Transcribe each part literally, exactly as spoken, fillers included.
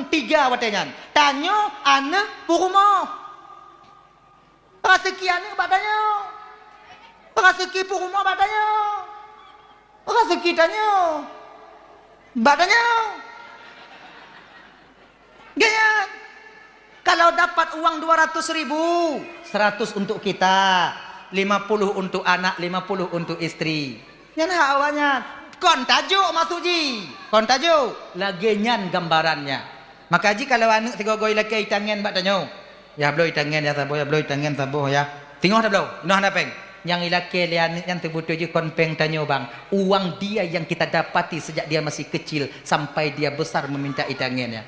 Tiga watée nyan. Tanyoe aneuëk peurumoh. Raseuki aneuëk bak tanyoe. Raseuki peurumoh bak tanyoe. Raseuki tanyoe bak tanyoe. Gaya. Kalau dapat uang dua ratus ribu, seratus untuk kita, lima puluh untuk anak, lima puluh untuk istri. Nyan hak awaknyan. Kon tajok maksud jih. Kon tajok. Lagée nyan gambarannya. Maka jih kalau aneuëk sigoe-goe ilakée itangen bak tanyoe, "Ya, bloe itangen ya saboh, ya, bloe itangen saboh ya." Singoh tabloe, inoe hana péng. Nyang ilakée lé aneuëk nyan teubeutôi jih kon péng tanyoe, bang. Uang dia yang kita dapati sejak dia masih kecil sampai dia besar meminta itangen, ya.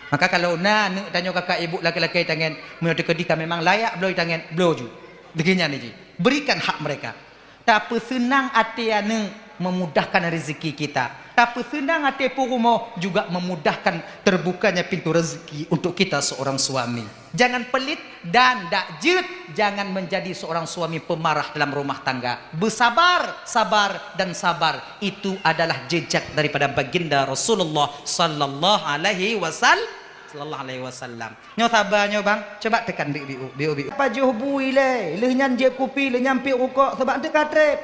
Maka kalau na aneuëk tanyoe kakak ibu lakée-lakée itangen, meunyoe teukeudi ka memang layak bloe itangen, bloe ju. Deuh nyan jih. Berikan hak mereka. Tapeuseunang até aneuëk memudahkan rezeki kita. Tapeuseunang até peurumoh juga memudahkan terbukanya pintu rezeki untuk kita seorang suami. Jangan pelit dan dak jeuet, jangan menjadi seorang suami pemarah dalam rumah tangga. Bersabar, sabar dan sabar. Itu adalah jejak daripada baginda Rasulullah sallallahu alaihi wasal-, sallallahu alaihi wasallam. Nyoe saba nyoe bang, coba tekan biuk-biuk, biuk-biuk. Pajoh bu ilée, lheueh nyan jieb kupi, lheueh nyan piep rukok, sabab teuka treb.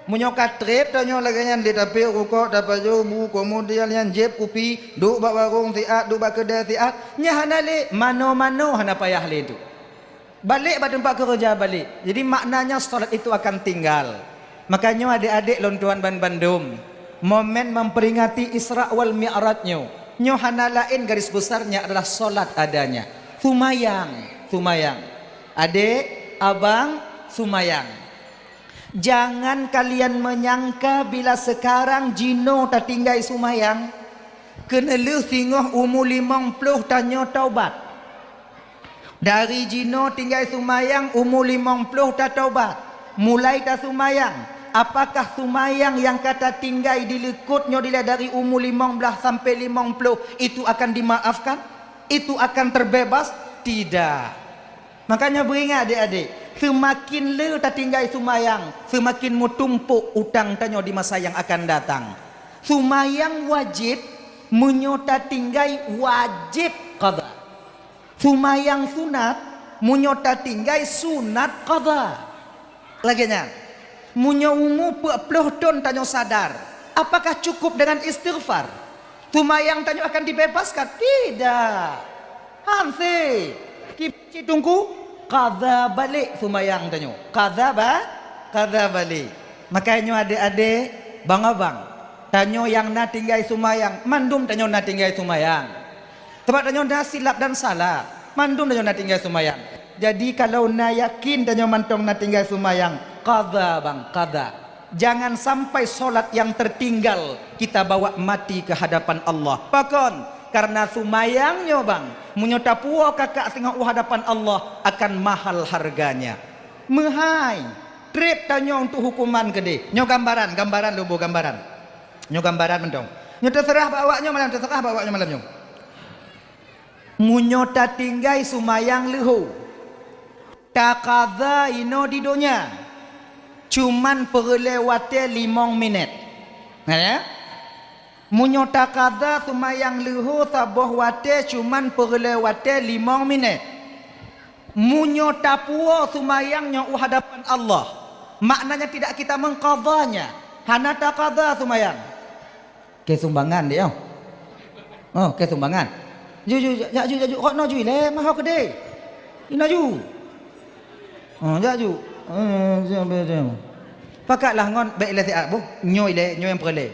Meunyoe ka treb tanyoe lagée nyan lé tapiep rukok, tapajoh bu, kemudian nyan jieb kupi, duek bak warong siat, duek bak keudai siat, nyan hana lé, mano-mano hana payah lé tu. Balek bak teumpat keureuja balek. Jadi maknanya salat itu akan tinggal. Makanya adek-adek lôn tuan ban bandum, momen memperingati Isra wal Mi'raj nyoe, nyoe hana laén garis besarnya adalah salat adanya. Sumayang, sumayang. Adek, abang, sumayang. Jangan kalian menyangka bila sekarang jinoe tatinggai sumayang, keuneulheueh singoh umu limong ploh tanyoe taubat. Dari jinoe tinggai sumayang umu limong ploh tatobat, mulai tasumayang. Apakah sumayang nyang ka tatinggai di likot nyoe dilée dari umu limong blaih sampai limong ploh itu akan dimaafkan? Itu akan terbebas? Tidak. Makanya beuingat adik-adik, seumakin le tatinggai sumayang, seumakin meutumpok utang tanyoe di masa nyang akan datang. Sumayang wajéb, meunyoe tatinggai wajéb qadha. Sumayang sunat, meunyoe tatinggai sunat qadha. Lagée nyan, meunyoe umu peuet ploh thon tanyoe sadar, apakah cukup dengan istighfar? Sumayang tanyoe akan dibebaskan? Tidak. Hanse. Ki-, cit teungku, qadha balek sumayang tanyoe. Qadha ba-, qadha balek. Makajih nyoe adek-adek, bang-abang, tanyoe nyang na tinggai sumayang, mandum tanyoe na tinggai sumayang. Sabab tanyoe na silap dan salah, mandum tanyoe na tinggai sumayang. Jadi kalau na yakin tanyoe mantong na tinggai sumayang, qadha bang, qadha. Jangan sampai solat yang tertinggal kita bawa mati ke hadapan Allah. Pakon? Karena sumayang nyoe bang, meunyoe tapuwoe kakak singoh u hadapan Allah akan mahal harganya. Meuhai, treb tanyoe untuk hukuman keudeh. Nyoe gambaran, gambaran lôn boh gambaran. Nyoe gambaran mantong. Nyoe teuseurah bak awak nyoe malam, teuseurah bak awak nyoe malam nyoe. Meunyoe tatinggai sumayang leuho, taqadha inoe di donya, cuman peureulée watée limong minét. Na ya? Meunyoe taqadha sumayang leuho saboh watée cuman peureulée watée limong minét. Meunyoe tapuwoe sumayang nyoe u hadapan Allah, maknanya tidak kita mengqadhanya, hana taqadha sumayang. Keu sumbangan deh, oh. Oh, keu sumbangan. Ju, ju, jak ju, jak ju. Rot noe ju ilée, maho keudeh. Inoe ju. Oh, jak ju. Eh, siap, siap, siap. Pakatlah ngon bék ilée siat boh. Nyoe ilée, nyoe nyang peureulée.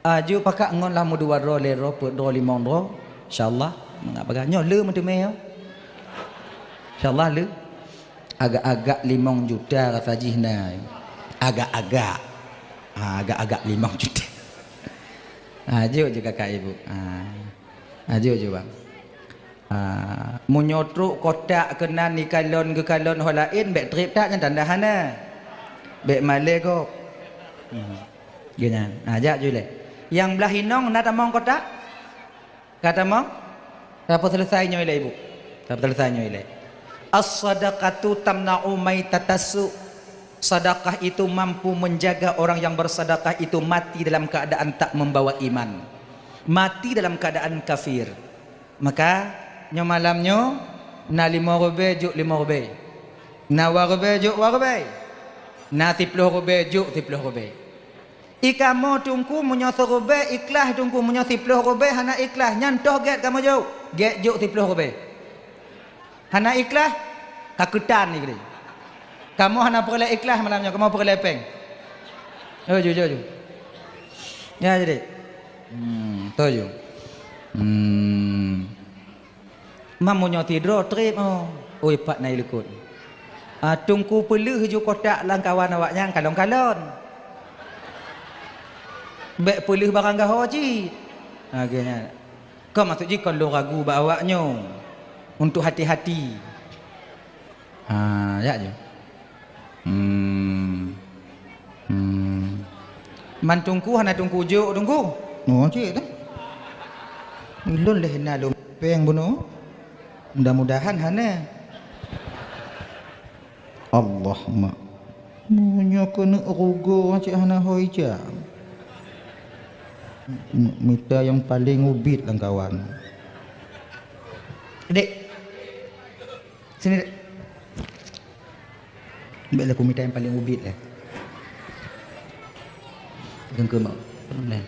Ah, ju pakat ngon lah meudua droe, lhée droe, peuet droe, limong droe. Insya Allah, mangat bagah. Nyoe le meuteumé, ya. Insya Allah le. Agak-agak limong juta rasa jih na. Agak-agak. Ha, agak-agak limong juta. Ha, jok je kakak ibu. Ha. Ha, jok je bang. Ha, meunyoe trok kotak keunan ikalon geukalon ho laén, bék treb that nyan tanda hana. Bék malée gob. Hmm. Geuh nyan. Ha, jak ju ilée. Nyang blaih inong na tamong kotak? Ka tamong? Ka peuseuleusoe nyoe ilée, Ibu. Ka peuseuleusoe nyoe ilée. As-sadaqatu tamna'u maitatassu. Sedekah itu mampu menjaga orang yang bersedekah itu mati dalam keadaan tak membawa iman. Mati dalam keadaan kafir. Maka, nyoe malam nyoe, na lima rubée jok lima rubée. Na dua rubée jok dua rubée. Na siploh rubée jok siploh rubée. I kamoe Teungku, meunyoe sirubée ikhlas Teungku, meunyoe siploh rubée hana ikhlas, nyan toh gét kamoe jok. Gét jok siploh rubée. Hana ikhlas, ka keutan ni geude. Kamoe hana peureulée ikhlas malam nyoe, kamoe peureulée péng. Yo, ju, ju, ju. Ya, jadi. Hmm, to ju. Hmm. Mam meunyoe tidroe treb, oh. Oi, pat na i likot. Ah, Teungku peuleueh ju kotak lam kawan awaknyan kalon-kalon. Bék peuleueh barang gaho cit. Ha, geuh nyan. Kon maksud jih kon lôn ragu bak awaknyoe untuk hati-hati. Ha, jak ju. Hmm. Hmm. Man Teungku hana Teungku jok Teungku. Oh, cit dah. Ulôn leh na lôn péng bunoe. Mudah-mudahan hana. Allah, mak. Meunyoe keuneuk rugoe cit hana ho ija. M-, mita nyang paleng ubit lam kawan. Dek. Sini, Dek. Ambil lah kumita nyang paleng ubit lah. Dengke mak. Nah.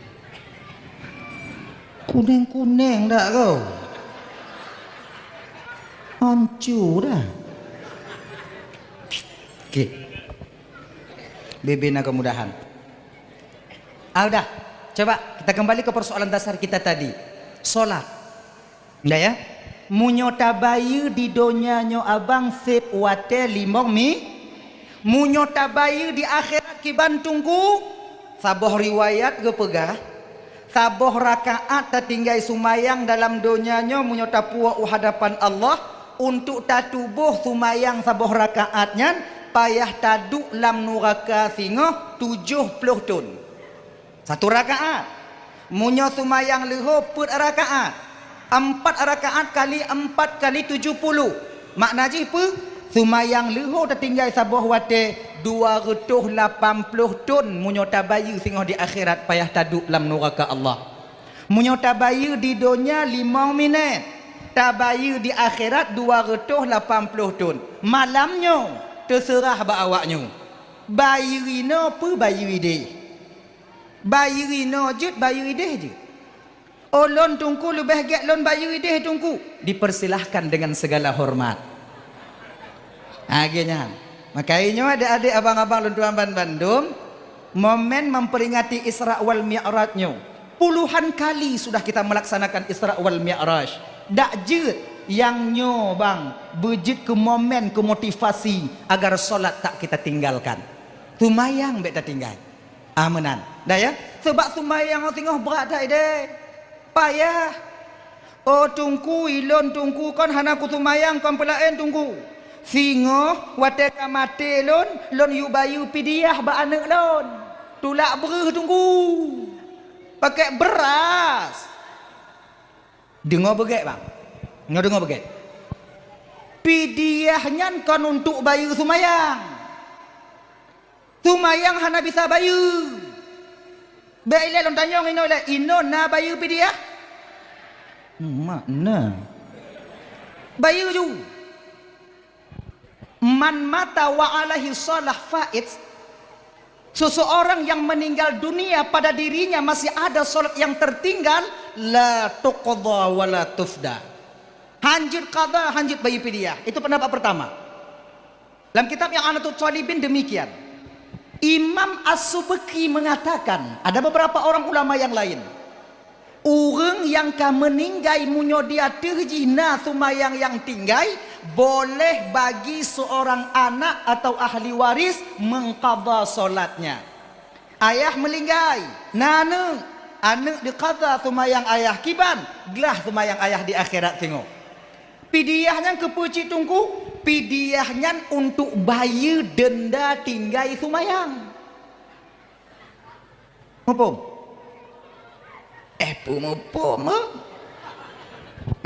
Kuneng-kuneng dak kau? Hancur dah. Okey. Bebe na kemudahan. Ah, udah. Coba kita kembali ke persoalan dasar kita tadi. Solat. Nda ya? Meunyoe tabayeue di donya nyoe abang seb watée limong mi, meunyoe tabayeue di akhirat kiban Teungku, saboh riwayat geupeugah, saboh rakaat tatinggai sumayang dalam donya nyoe meunyoe tapuwoe u hadapan Allah, untuk tatuboh sumayang saboh rakaat nyan payah taduek lam nuraka singoh tujoh ploh thon. Satu rakaat. Meunyoe sumayang leuho peuet rakaat, ampat rakaat kali ampat kali tujoh puluh. Makna jih peue? Sumayang leuho tatinggai saboh watée dua reutôh lapan ploh thon meunyoe tabayeue singoh di akhirat payah taduek lam nuraka Allah. Meunyoe tabayeue di donya limong minét, tabayeue di akhirat dua reutôh lapan ploh thon. Malam nyoe teuseurah bak awaknyoe. Bayeue inoe peue bayeue ideh? Bayeue inoe jeuet, bayeue ideh jeuet. Oh, lôn Teungku leubeh gét lôn bayeue ideh Teungku. Dipersilahkan dengan segala hormat. Ha, geuh nyan. Maka nyoe adek-adek, abang-abang lôn tuan ban bandum, momen memperingati Isra wal Mi'raj nyoe. Puluhan kali sudah kita melaksanakan Isra wal Mi'raj. Dak jeuet nyang nyoe bang beujeuet keu momen, keu motivasi agar solat tak kita tinggalkan. Sumayang bék tatinggai. Ah, meunan. Dah ya? Sebab sumayang singoh brat that ideh. Payah. Oh, Teungku, ilôn Teungku kon hana kusumayang kon peulaén Teungku. Singoh watée ka maté lôn, lôn yue bayeue pidiah bak aneuëk lôn. Tulak breueh Teungku. Pakai beras. Deungoe beugét, bang. Nyoe deungoe beugét. Pidiah nyan kon untuk bayeue sumayang. Sumayang hana bisa bayeue. Bék ilée lôn tanyong inoe ilée, inoe na bayeue pidiah? Mak na. Bayeue ju. Man mata wa alaihi shalah fait. Seseorang yang meninggal dunia pada dirinya masih ada salat yang tertinggal, la tuqda wa la tufda. Hanjeuet qada, hanjeuet bayeue pidiah. Itu pendapat pertama. Dalam kitab I'anatut Thalibin demikian. Imam As-Subki mengatakan, ada beberapa orang ulama yang lain, ureuëng nyang ka meuninggai meunyoe di ateueh jih na sumayang nyang tinggai, boleh bagi seorang anak atau ahli waris mengqadha salatnya. Ayah meuninggai, na aneuëk, aneuëk diqadha sumayang ayah kiban, glah sumayang ayah di akhirat singoh. Pidiah nyan keupeue cit Teungku? Pidiah nyan untuk bayeue denda tinggai sumayang. Muphom? Eh, peue muphom, eh?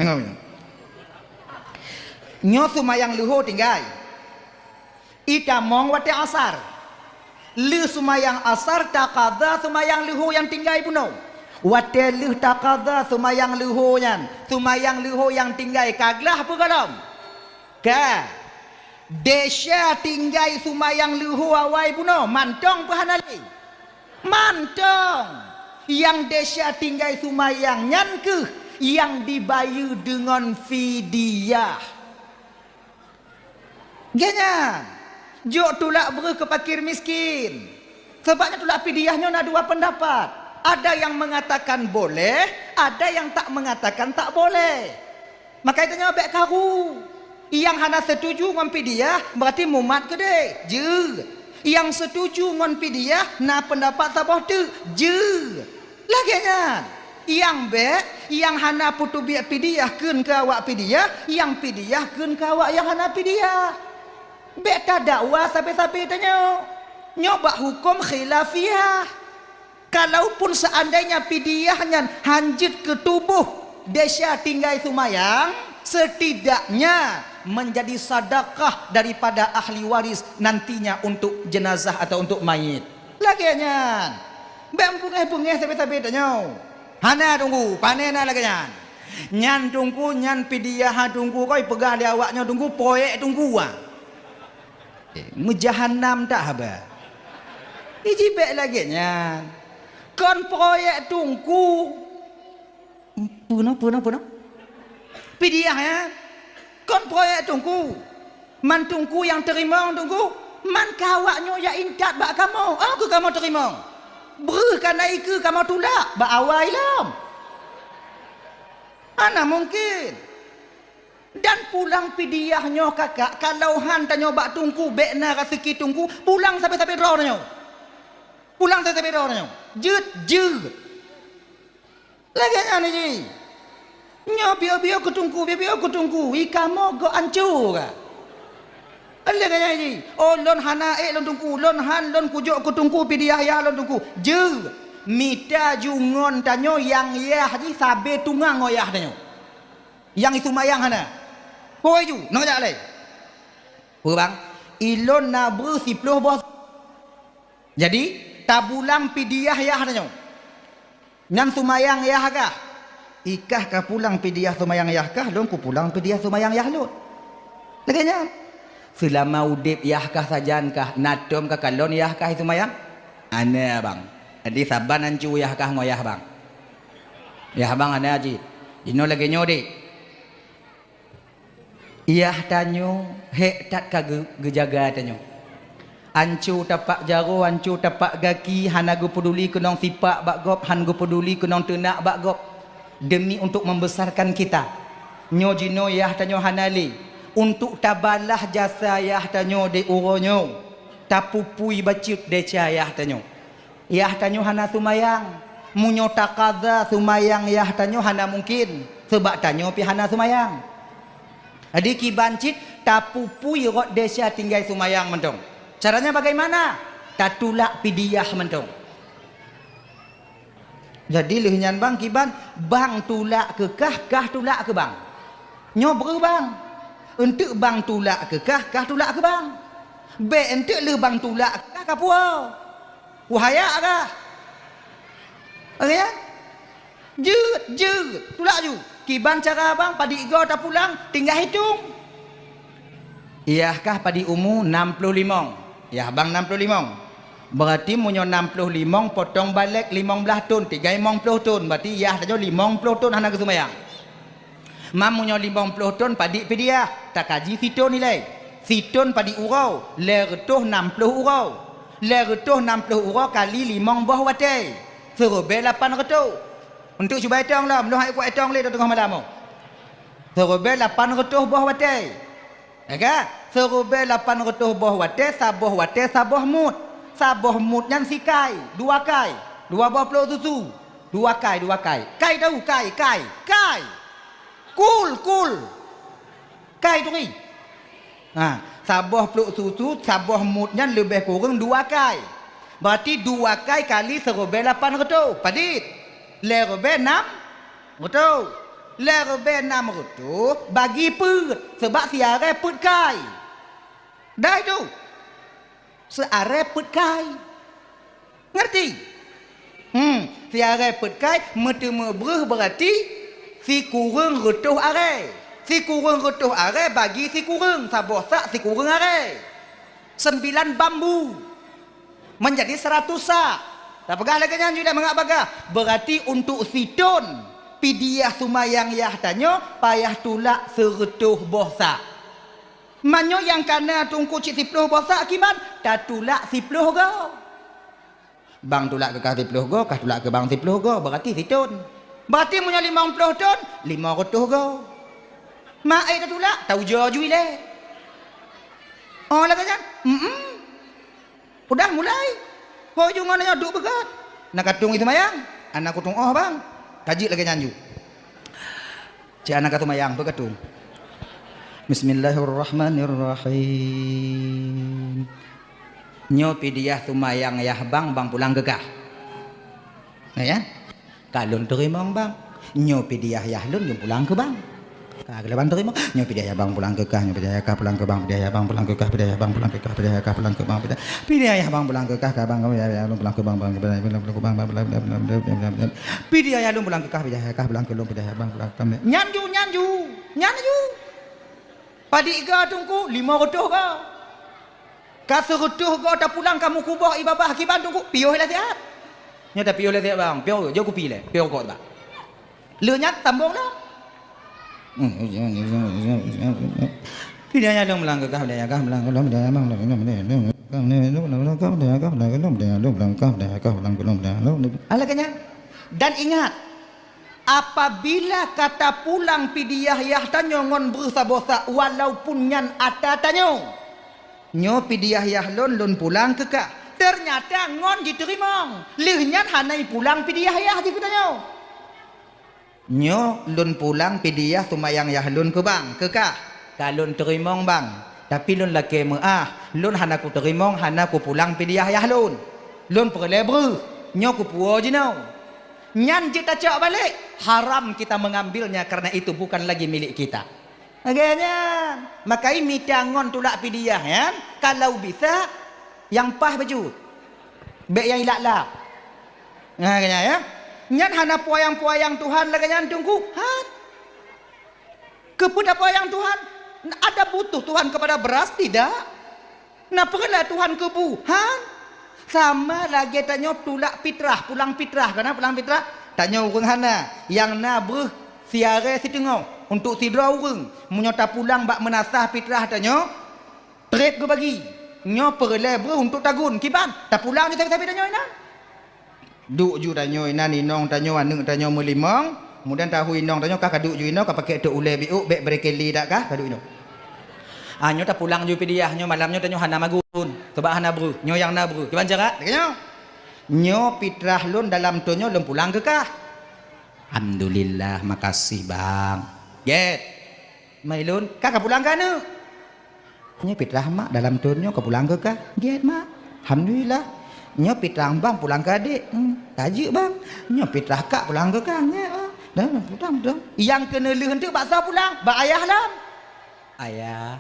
Nyoe, nyoe sumayang leuho tinggai. Itamong watée asar. Lheueh sumayang asar taqadha sumayang leuho nyang tinggai bunoe. Watée lheueh taqadha seumayang leuho nyan, seumayang leuho nyang tinggai ka glah peue gohlom? Ka. Desya tinggai seumayang leuho awai bunoe, mantong peue hana lé? Mantong. Nyang desya tinggai seumayang nyan kheueh nyang dibayeue deungon fidyah. Geuh nyan, jok tulak breuh keu fakir miskin. Sabab nyan tulak fidyah nyoe na dua peundapat. Ada nyang meungatakan boleh, ada nyang tak meungatakan tak boleh. Maka tanyoe bék karu. Nyang hana seutuju ngon fidyah, beurati mumat keudeh. Jeuet. Nyang seutuju ngon fidyah, na peundapat saboh teuk. Jeuet. Lagée nyan, nyang bék, nyang hana peuteubiet fidyah kheun keu awak fidyah, nyang fidyah kheun keu awak nyang hana fidyah. Bék tadakwa sabe-sabe tanyoe. Nyoe bak huköm khilafiyah. Kalaupun seandainya fidyah nyan hanjeuet keu tuboh desya tinggai seumayang, setidaknya menjadi sedekah daripada ahli waris nantinya untuk jenazah atau untuk mayit. Lagée nyan. Bék beungéh-beungéh sabe-sabe tanyoe. Hana Teungku, pane na lagée nyan. Nyan Teungku, nyan fidyah Teungku, kon peugah lé awak nyoe Teungku, proyek Teungku ah. Eh, meujahanam that haba. Iji bék lagée nyan. Kon proyek Teungku. Peunoh, peunoh, peunoh. Fidyah nyan. Kon proyek Teungku. Man Teungku nyang teurimong Teungku. Man ka awak nyoe jak intat bak kamoe. Oh, keu kamoe teurimong. Breuh kana ikeue kamoe tulak bak awai lom. Hana mungken. Dan pulang fidyah nyoe kakak, kalau han tanyoe bak Teungku, bék na raseuki Teungku, pulang sabe-sabe droe tanyoe. Pulang sabe-sabe droe tanyoe. Jeuet, jeuet. Lagée nyan ji. Nyoe piôh-piôh keu Teungku, piôh-piôh keu Teungku, i kamoe gok ancô ka. Lagée nyan ji. Oh, lôn hana ék lôn Teungku, lôn han lôn kujok keu Teungku, fidyah yah lôn Teungku. Jeuet. Mita ju ngon tanyoe nyang yah jih sabe tungang ngon yah tanyoe. Nyang iseumayang hana. Hôi ju, nang jak lé. Peue bang? Ilôn na breuh siploh boh. Jadi, tabulang fidyah yah tanyoe. Nyan seumayang yah kah? Ikah ka pulang fidyah seumayang yah kah, lôn kupulang fidyah seumayang yah lôn. Lagée nyan. Seulama udeb yah kah sajan kah, na tom ka kalon yah kah seumayang? Hana bang. Jadi saban ancu yah kah ngon yah bang. Yah bang hana jih. Jinoe lagée nyoe deh. Yah tanyoe hék that ka geu-, geujaga tanyoe. Anco tapak jaroe, anco tapak gaki, hana geupeuduli keunong sipak bak gob, han geupeuduli keunong teunak bak gob, demi untuk membesarkan kita. Nyoe jinoe yah tanyoe hana lé, untuk tabalah jasa yah tanyoe di uroe nyoe, tapupui bacut desya yah tanyoe. Yah tanyoe hana seumayang. Meunyoe takaza seumayang yah tanyoe hana mungken, sabab tanyoe pih hana seumayang. Jadi kiban cit tapupui rot desya tinggai seumayang mantong. Caranya bagaimana? Tatulak fidyah mantong. Jadi lheueh nyan bang kiban, bang tulak keu kah, kah tulak keu bang. Nyoe breuh bang. Eunteuk bang tulak keu kah, kah tulak keu bang. Bék eunteuk lheueh bang tulak keu kah, ka puwoe. Wahai agah. Oke ya? Jeuet, jeuet. Tulak ju. Kiban cara bang, padit goe tapulang, tinggai hitong. Yah kah padit umu nam ploh limong. Yah bang nam ploh limong. Berarti meunyoe nam ploh limong potong balek limong blaih thon, tinggai limong ploh thon. Berarti yah tanyoe limong ploh thon hana geuseumayang. Mam meunyoe limong ploh thon padit fidyah, takaji sithon ilée. Sithon padit uroe, lhée reutôh nam ploh uroe. Lhée reutôh nam ploh uroe kali limong boh watée. Siribée lapan reutôh. Eunteuk cuba itong lom, lôn hana kuat itong lé teungoh malam nyoe. Siribée lapan reutôh boh watée. Ya kan? Siribée lapan reutôh boh watée, saboh watée saboh mut. Saboh mut nyan sikai, dua kai, dua boh plôk susu. Dua kai, dua kai. Kai tahu, kai, kai, kai. Kul, kul. Kai turi. Ha, saboh plôk susu, saboh mut nyan leubeh kureueng dua kai. Berarti dua kai kali siribée lapan reutôh. Padit? Lhée ribée nam reutôh. Lhée ribée nam reutôh bagi peuet, sabab siarée peuet kai. Dai tu. Siarée peuet kai. Ngerti? Hmm. Siarée peuet kai meuteumé breuh, beurati sikureueng reutôh arée. Sikureueng reutôh arée bagi sikureueng, saboh sak sikureueng arée. Sembilan bambu. Meunjadi seuratus sak. Tapeugah lagée nyan jih dah mangat bagah. Beurati untuk sithon pidiah seumayang yah tanyoe payah tulak seureutôh boh sak. Meunyoe nyang kana teungku cit siploh boh sak kiban, tatulak siploh goe. Bang tulak keu kah siploh goe, kah tulak keu bang siploh goe, beurati sithon. Beurati meunyoe limong ploh thon, lima reutôh goe. Mak ai tatulak, taujoe ju ilée. Oh, lagée nyan? Mm-mm. Udah mulai. Ho ju ngon nyoe duek beugét. Na katong i seumayang. Ana kutong oh bang. Ka jeuet lagée nyan ju. Cit hana ka seumayang, peu katong. Bismillahirrahmanirrahim. Nyoe pidiah seumayang yah bang, bang pulang keu kah. Ya, ya? Ka lôn teurimong bang. Nyoe pidiah yah lôn, lôn pulang keu bang. Ka geulah bang teurimong. Nyoe pidiah yah bang pulang keu kah, nyoe pidiah yah kah pulang keu bang, pidiah yah bang pulang keu kah, pidiah yah bang pulang keu kah, pidiah yah kah pulang keu bang, pidiah, pidiah yah bang pulang keu kah, ka bang, pidiah yah lôn pulang keu bang, bang, pidiah yah lôn pulang keu bang, bang, bang, bang, bang, bang, bang. Pidiah yah lôn pulang keu kah, pidiah yah kah pulang keu lôn, pidiah yah bang pulang keu kah. Nyan ju, nyan ju, nyan ju. Padit goe teungku, lima reutôh goe. Ka seureutôh goe tapulang kamoe kuboh i babah kiban teungku, piôh lé siat. Nyoe tapiôh lé siat bang, piôh, jok kupi lé, piôh rokok bang. Lheueh nyan sambong lom. Pidiah yah lôn pulang keu kah, pidiah yah kah pulang keu lôn, pidiah yah bang pulang keu lôn, pidiah yah lôn pulang keu kah, pidiah yah kah pulang keu lôn, pidiah yah lôn pulang keu kah, pidiah yah kah pulang keu lôn, pidiah yah lôn. Alèh keunyan. Dan ingat, apabila ka tapulang pidiah yah tanyoe ngon breuh saboh sak, walaupun nyan ata tanyoe, nyoe pidiah yah lôn, lôn pulang keu kah. Teunyata ngon jiteurimong, lheueh nyan hana ipulang pidiah yah jih keu tanyoe. Nyoe lôn pulang pidiah seumayang yah lôn keu bang, keu kah. Ka lôn teurimong bang, tapi lôn lakèe meu'ah, lôn hana kuteurimong, hana kupulang pidiah yah lôn. Lôn peureulèe breuh, nyoe kupuwoe jinoe. Nyan jeuet tacok balek, haram kita mengambilnya karena itu bukan lagi milik kita. Lagèe nyan, makai mita ngon tulak pidiah nyan, kalau bisa nyang paih bacut. Bèk nyang ilap-lap. Nah, lagèe nyan ya. Nyan hana peuyang-peuyang Tuhan lagèe nyan teungku. Han. Keupeue tapeuyang Tuhan? Ada butuh Tuhan kepada beras? Tidak. Na peureulèe Tuhan keu bu? Han. Sama lagèe tanyoe tulak pitrah, pulang pitrah. Kana pulang pitrah? Tanyoe ureueng hana, nyang na breuh siarèe siteungoh untuk sidroe ureueng. Meunyoe tapulang bak meunasah pitrah tanyoe, trép geubagi. Nyoe peureulèe breuh untuk tagun. Kiban? Tapulang ju sabe-sabe tanyoe inan. Duek ju tanyoe inan, inong tanyoe, aneuk tanyoe meulimong, kemudian tahu inong tanyoe kah kaduek ju inoe, kapakèk tôk ulèe biôk, bèk brekeli dak kah kaduek inoe. Ah, nyoe tapulang ju pidiah nyoe, malam nyoe tanyoe hana magun, sabab hana breuh. Nyoe nyang na breuh. Kiban cara? Lagèe nyoe. Nyoe pitrah lôn dalam thon nyoe lôn pulang keu kah. Alhamdulillah, makasih bang. Gèt. Mai lôn, kah kapulang keu aneuk. Nyoe pitrah mak dalam thon nyoe kapulang keu kah. Gèt mak. Alhamdulillah. Nyoe pitrah bang pulang keu adék. Hmm, ka jeuet bang. Nyoe pitrah kak pulang keu kah. Gèt bang. Dah, dah, pulang, pulang. Nyang keuneulheueh eunteuk bak soe pulang? Bak ayah lôn. Ayah.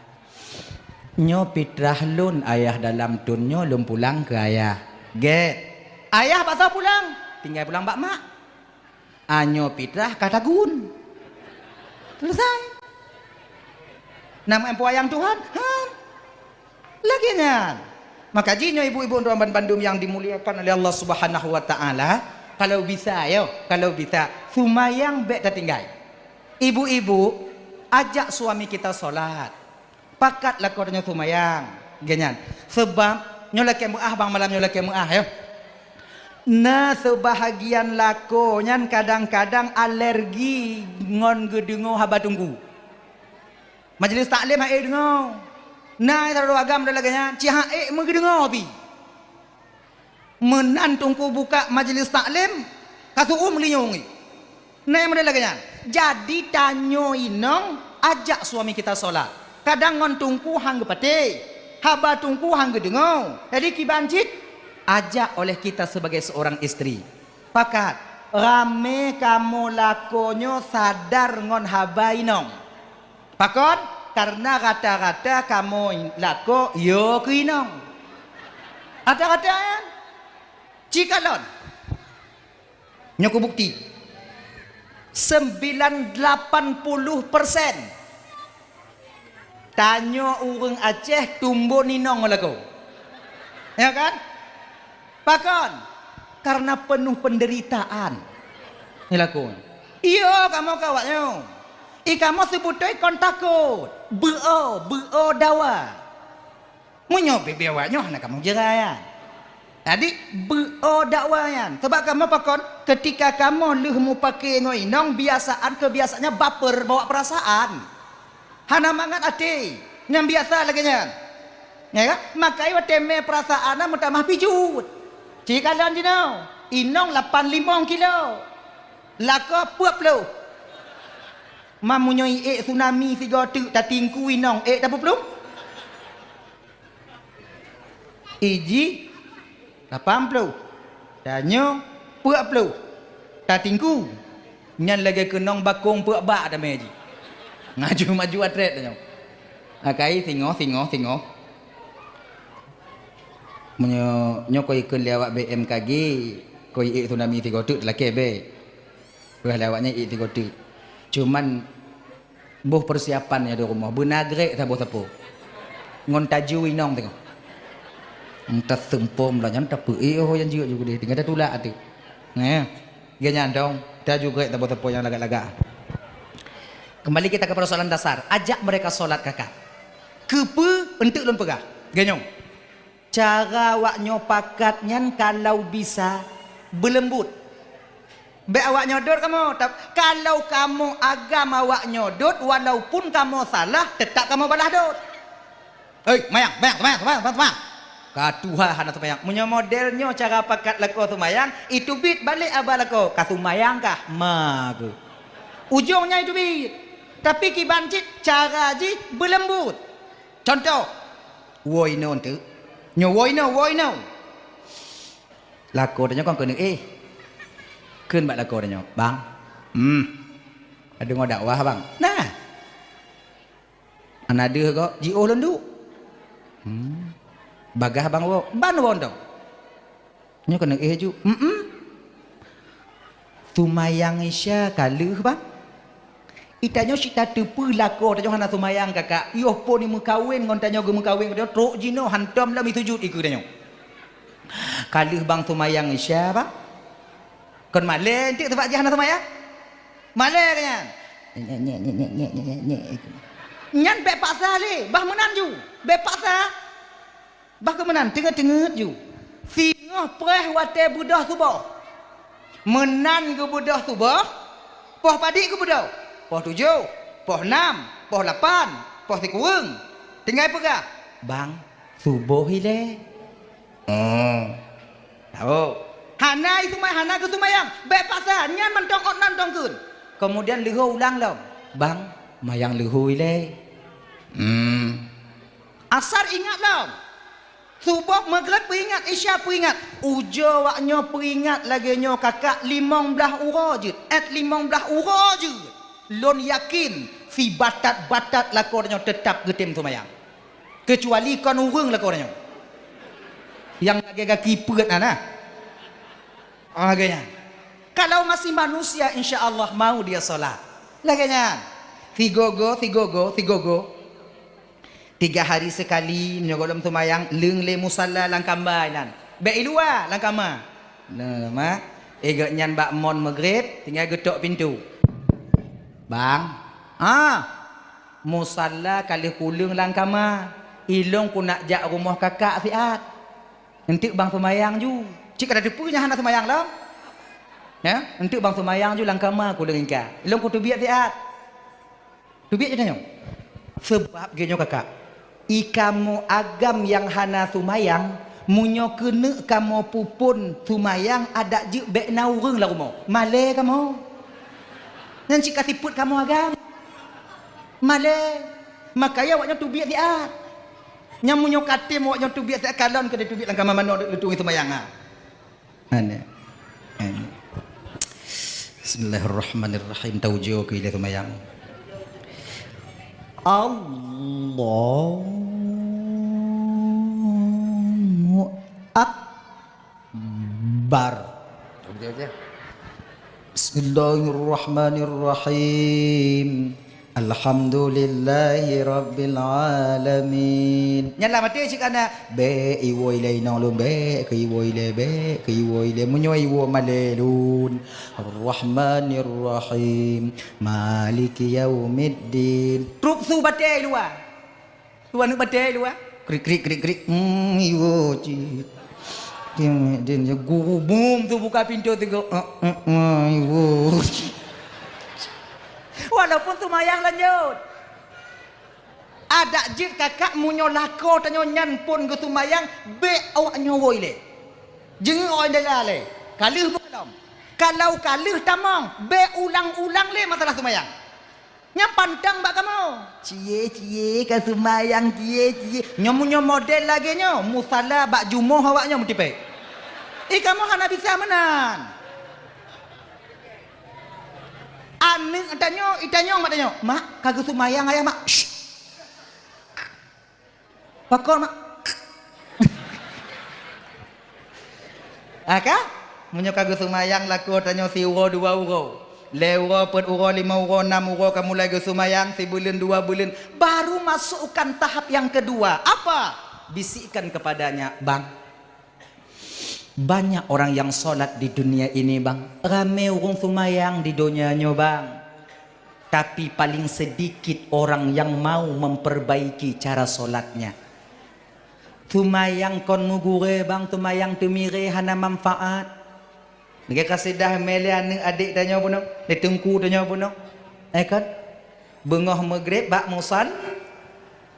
Nyoe pitrah lôn ayah dalam thon nyoe lôn pulang keu ayah. Gèt. Ayah bak soe pulang? Tinggai pulang bak mak. Ah, nyoe pitrah ka tagun. Selesai. Na meu'en peuyang Tuhan? Han. Lagèe nyan. Maka jih nyoe ibu-ibu droe ban-, bandum nyang dimuliakan oleh Allah Subhanahu wa Ta'ala, kalau bisa, yo, kalau bisa, seumayang bèk tatinggai. Ibu-ibu, ajak suami kita sholat. Pakat lakoe tanyoe seumayang, lagèe nyan. Seubab, nyoe lakèe meu'ah bang, malam nyoe lakèe meu'ah, yo. Na seubahagian lakoe nyan kadang-kadang alergi ngon geudeungoe haba teungku. Majelis taklim han ék deungoe. Na sidroe agam lagèe nyan, cit han ék meugeudeungoe pih. Meunan teungku buka majelis taklim, ka seu'uem linyueng. Nah, model lagèe nyan. Jadi, tanyoe inong ajak suami kita sholat. Kadang ngon teungku han geupatéh, haba teungku han geudeungoe. Jadi, kiban cit ajak oleh kita sebagai seorang istri. Pakat, ramé kamoe lakoe nyoe sadar ngon haba inong. Pakon? Karena rata-rata kamoe lakoe yo keu inong. Rata-rata nyan. Cikalon. Nyoe kubukti. Sembilan lapan puluh persen tanyoe ureuëng Aceh tumbon inong ngon lakoe. Ya kan? Pakon? Karena penuh penderitaan. Ngon lakoe. Iyo, kamoe keu awaknyoe. I kamoe seubeutôi kon takot. Beu-o, beu-o dawa. Meunyoe bibie awaknyoe hana kamoe jeurai nyan. Jadi, beu-o dawa nyan. Sabab kamoe pakon, ketika kamoe lheueh mupake ngon inong, biasaan keubiasaan nyan baper, bawa perasaan. Hana mangat até. Nyang biasa lagée nyan. Ya kan? Makai watée mé perasaan na meutamah pijut. Ci kalon jinoe, inong lapan limong kilo. Lakoe peuet ploh. Mam meunyoe iék tsunami sigoe teuk tatingku inong ék tapeuplong? Iji lapan ploh, tanyoe peuet ploh, tatingku. Nyan lagée keunong bakong peuet bak damé jih. Ngaju maju atret tanyoe. Akai singoh, singoh, singoh. Meunyoe nyoe koi ikheun lé awak B M K G, koi ék tsunami sigoe teuk teulakée bék. Wah lé awaknyan ék sigoe teuk. Cuman boh persiapan nyang di rumoh, beuna grek saboh sapo. Ngon taju inong teungoh. Entah seumpom lah nyan tapeu éh oh nyang jeuet ju keudeh tinggai tatulak até. Nah, geuh nyan dong, taju grek saboh sapo nyang lagak-lagak. Kembali kita ke persoalan dasar, ajak mereka sholat kakak. Keupeue enteuk lôn peugah? Geuh nyoe. Cara awaknyoe pakat nyan kalau bisa beuleumbut. Bék awaknyoe dot kamoe, tap-, kalau kamoe agam awaknyoe dot, walaupun kamoe salah, teutap kamoe balah dot. "Hei, mayang, mayang, mayang, mayang, mayang, mayang." Ka tuha hana seumayang. Meunyoe model nyoe cara pakat lakoe seumayang, iteubiet balek aba lakoe, "Ka seumayang kah?" Ma keuh. Ujong nyan iteubiet. Tapi kiban cit cara jih beuleumbut. Contoh, woe inoe teuk. Nyoe woe inoe, woe inoe. Lakoe tanyoe kon keuneuk éh. Kheun bak lakoe tanyoe, "Bang, hmm, ka deungoe dakwah, Bang?" "Nah." "Hana deuh gob?" "Jiôh lôn duek." "Hmm. Bagaih Bang woe?" "Ban woe dong." Nyoe keuneuk éh ju. "Mm-mm. Seumayang Isya ka lheueh, Bang. Itanyoe cit tateupeue lakoe tanyoe hana seumayang, Kakak. Yoh po ni meukawen ngon tanyoe, geumeukawen ngon tanyoe, trok jinoe hantom lom isujut ikeue tanyoe." "Ka lheueh, Bang, seumayang Isya, Bang." Kon malée enteuk sabab jih hana seumayang? Malée keu nyan. Nyan bék paksa lé, bah meunan ju. Bék paksa. Bah keu meunan, teungeut-teungeut ju. Singoh preh watée beudôh suboh. Meunan geubeudôh suboh, poh padit geubeudôh? Poh tujoh, poh nam, poh lapan, poh sikureueng. Tinggai peugah, "Bang, suboh ilée." Oh. Tahu. Hana iseumayang, hana geuseumayang. Bék paksa, nyan mantong ot nan tong kheun. Keumudian leuhô ulang lom. "Bang, mayang leuhô ilée." Hmm. Asar ingat lom. Suboh, Maghrib peuingat, Isya peuingat. Ujoe wak nyoe peuingat lagée nyoe, Kakak, limong blaih uroe jeuet. Ét limong blaih uroe jeuet. Lôn yakin, sibatat-batat lakoe tanyoe teutap geutem seumayang. Keucuali kon ureuëng lakoe tanyoe. Nyang lagée gaki peuet na, na. Ah, lagée nyan. Kalau masih manusia, insya Allah mau dia sholat. Lagée nyan. Sigogo, sigogo, sigogo. Tiga hari sekali, meunyoe gohlom seumayang, leueng lé musalla lam kama inan. Bék i luwa, lam kama. Nah, ma. Eh, gobnyan bak mon Maghrib, tinggai geutok pintoe. "Bang, ah, musalla ka lheueh kuleueng lam kama. Ilong kunak jak rumoh kakak siat. Enteuk bang seumayang ju." Cit ka tateupeue nyan hana seumayang lom. Ya, enteuk bang seumayang ju lam kama kuleueng ingka. Ilong kuteubiet siat. Teubiet ju tanyoe. Seubab geutanyoe kakak, i kamoe agam nyang hana seumayang, meunyoe keuneuk kamoe peuphon seumayang adak jeuet bék na ureuëng lam rumoh. Malée kamoe. Nyan cit ka sifeuet kamoe agam. Malée. Makajih awaknyoe teubiet siat. Nyan meunyoe katem awaknyoe teubiet siat, kalon keu teubiet lam kama manoe leutueng seumayang, ha. Aneh. Aneh. Bismillahirrahmanirrahim. Taujoe keu ilée seumayang. Allahu Akbar. Bismillahirrahmanirrahim. Alhamdulillahirabbil alamin. Nyan lah maté cit kana. Bék iwoe ilée inong lôn, bék keu iwoe ilée, bék keu iwoe ilée. Meunyoe iwoe malée lôn. Arrahmanirrahim. Maliki yaumiddin. Trup su batée luwa. Dua aneuk batée luwa. Krik, krik, krik, krik. Hmm, iwoe cit. Din, din, guru bum su buka pintoe teugok. Eh, eh, eh, iwoe. Walaupun seumayang lanjut. Adak jeuet kakak meunyoe lakoe tanyoe nyan phon geuseumayang, bék awak nyoe woe ilée. Jeungeuk awak ilée. Ka lheueh beukalon. Kalau ka lheueh tamong, bék ulang-ulang lé masalah seumayang. Nyang pantang bak kamoe. Cie, cie, ka seumayang, cie, cie. Nyoe meunyoe model lagée nyoe, musala bak jumoh awak nyoe meutipék. Eh, kamoe hana bisa meunan. Aneuk tanyoe, itanyong mak tanyoe, "Mak, ka geuseumayang ayah, Mak?" Shh. Pakon, Mak? Ah, ka? Meunyoe ka geuseumayang lakoe tanyoe siuroe dua uroe, lhée uroe, peuet uroe, limong uroe, nam uroe ka mulai geuseumayang, sibuleuen dua buleuen, baru masukkan tahap nyang keudua. Apa? Bisikkan kepadanya, "Bang, banyak orang yang sholat di dunia ini, Bang. Ramé ureuëng seumayang di donya nyoe, Bang. Tapi paling sedikit orang yang mau memperbaiki cara sholatnya." Seumayang kon meugurée, Bang, seumayang teumirée hana manfaat. Lagée kasidah mé lé aneuk adék tanyoe bunoe, lé teungku tanyoe bunoe. Eh, kon? Beungoh meugreb bak musal-,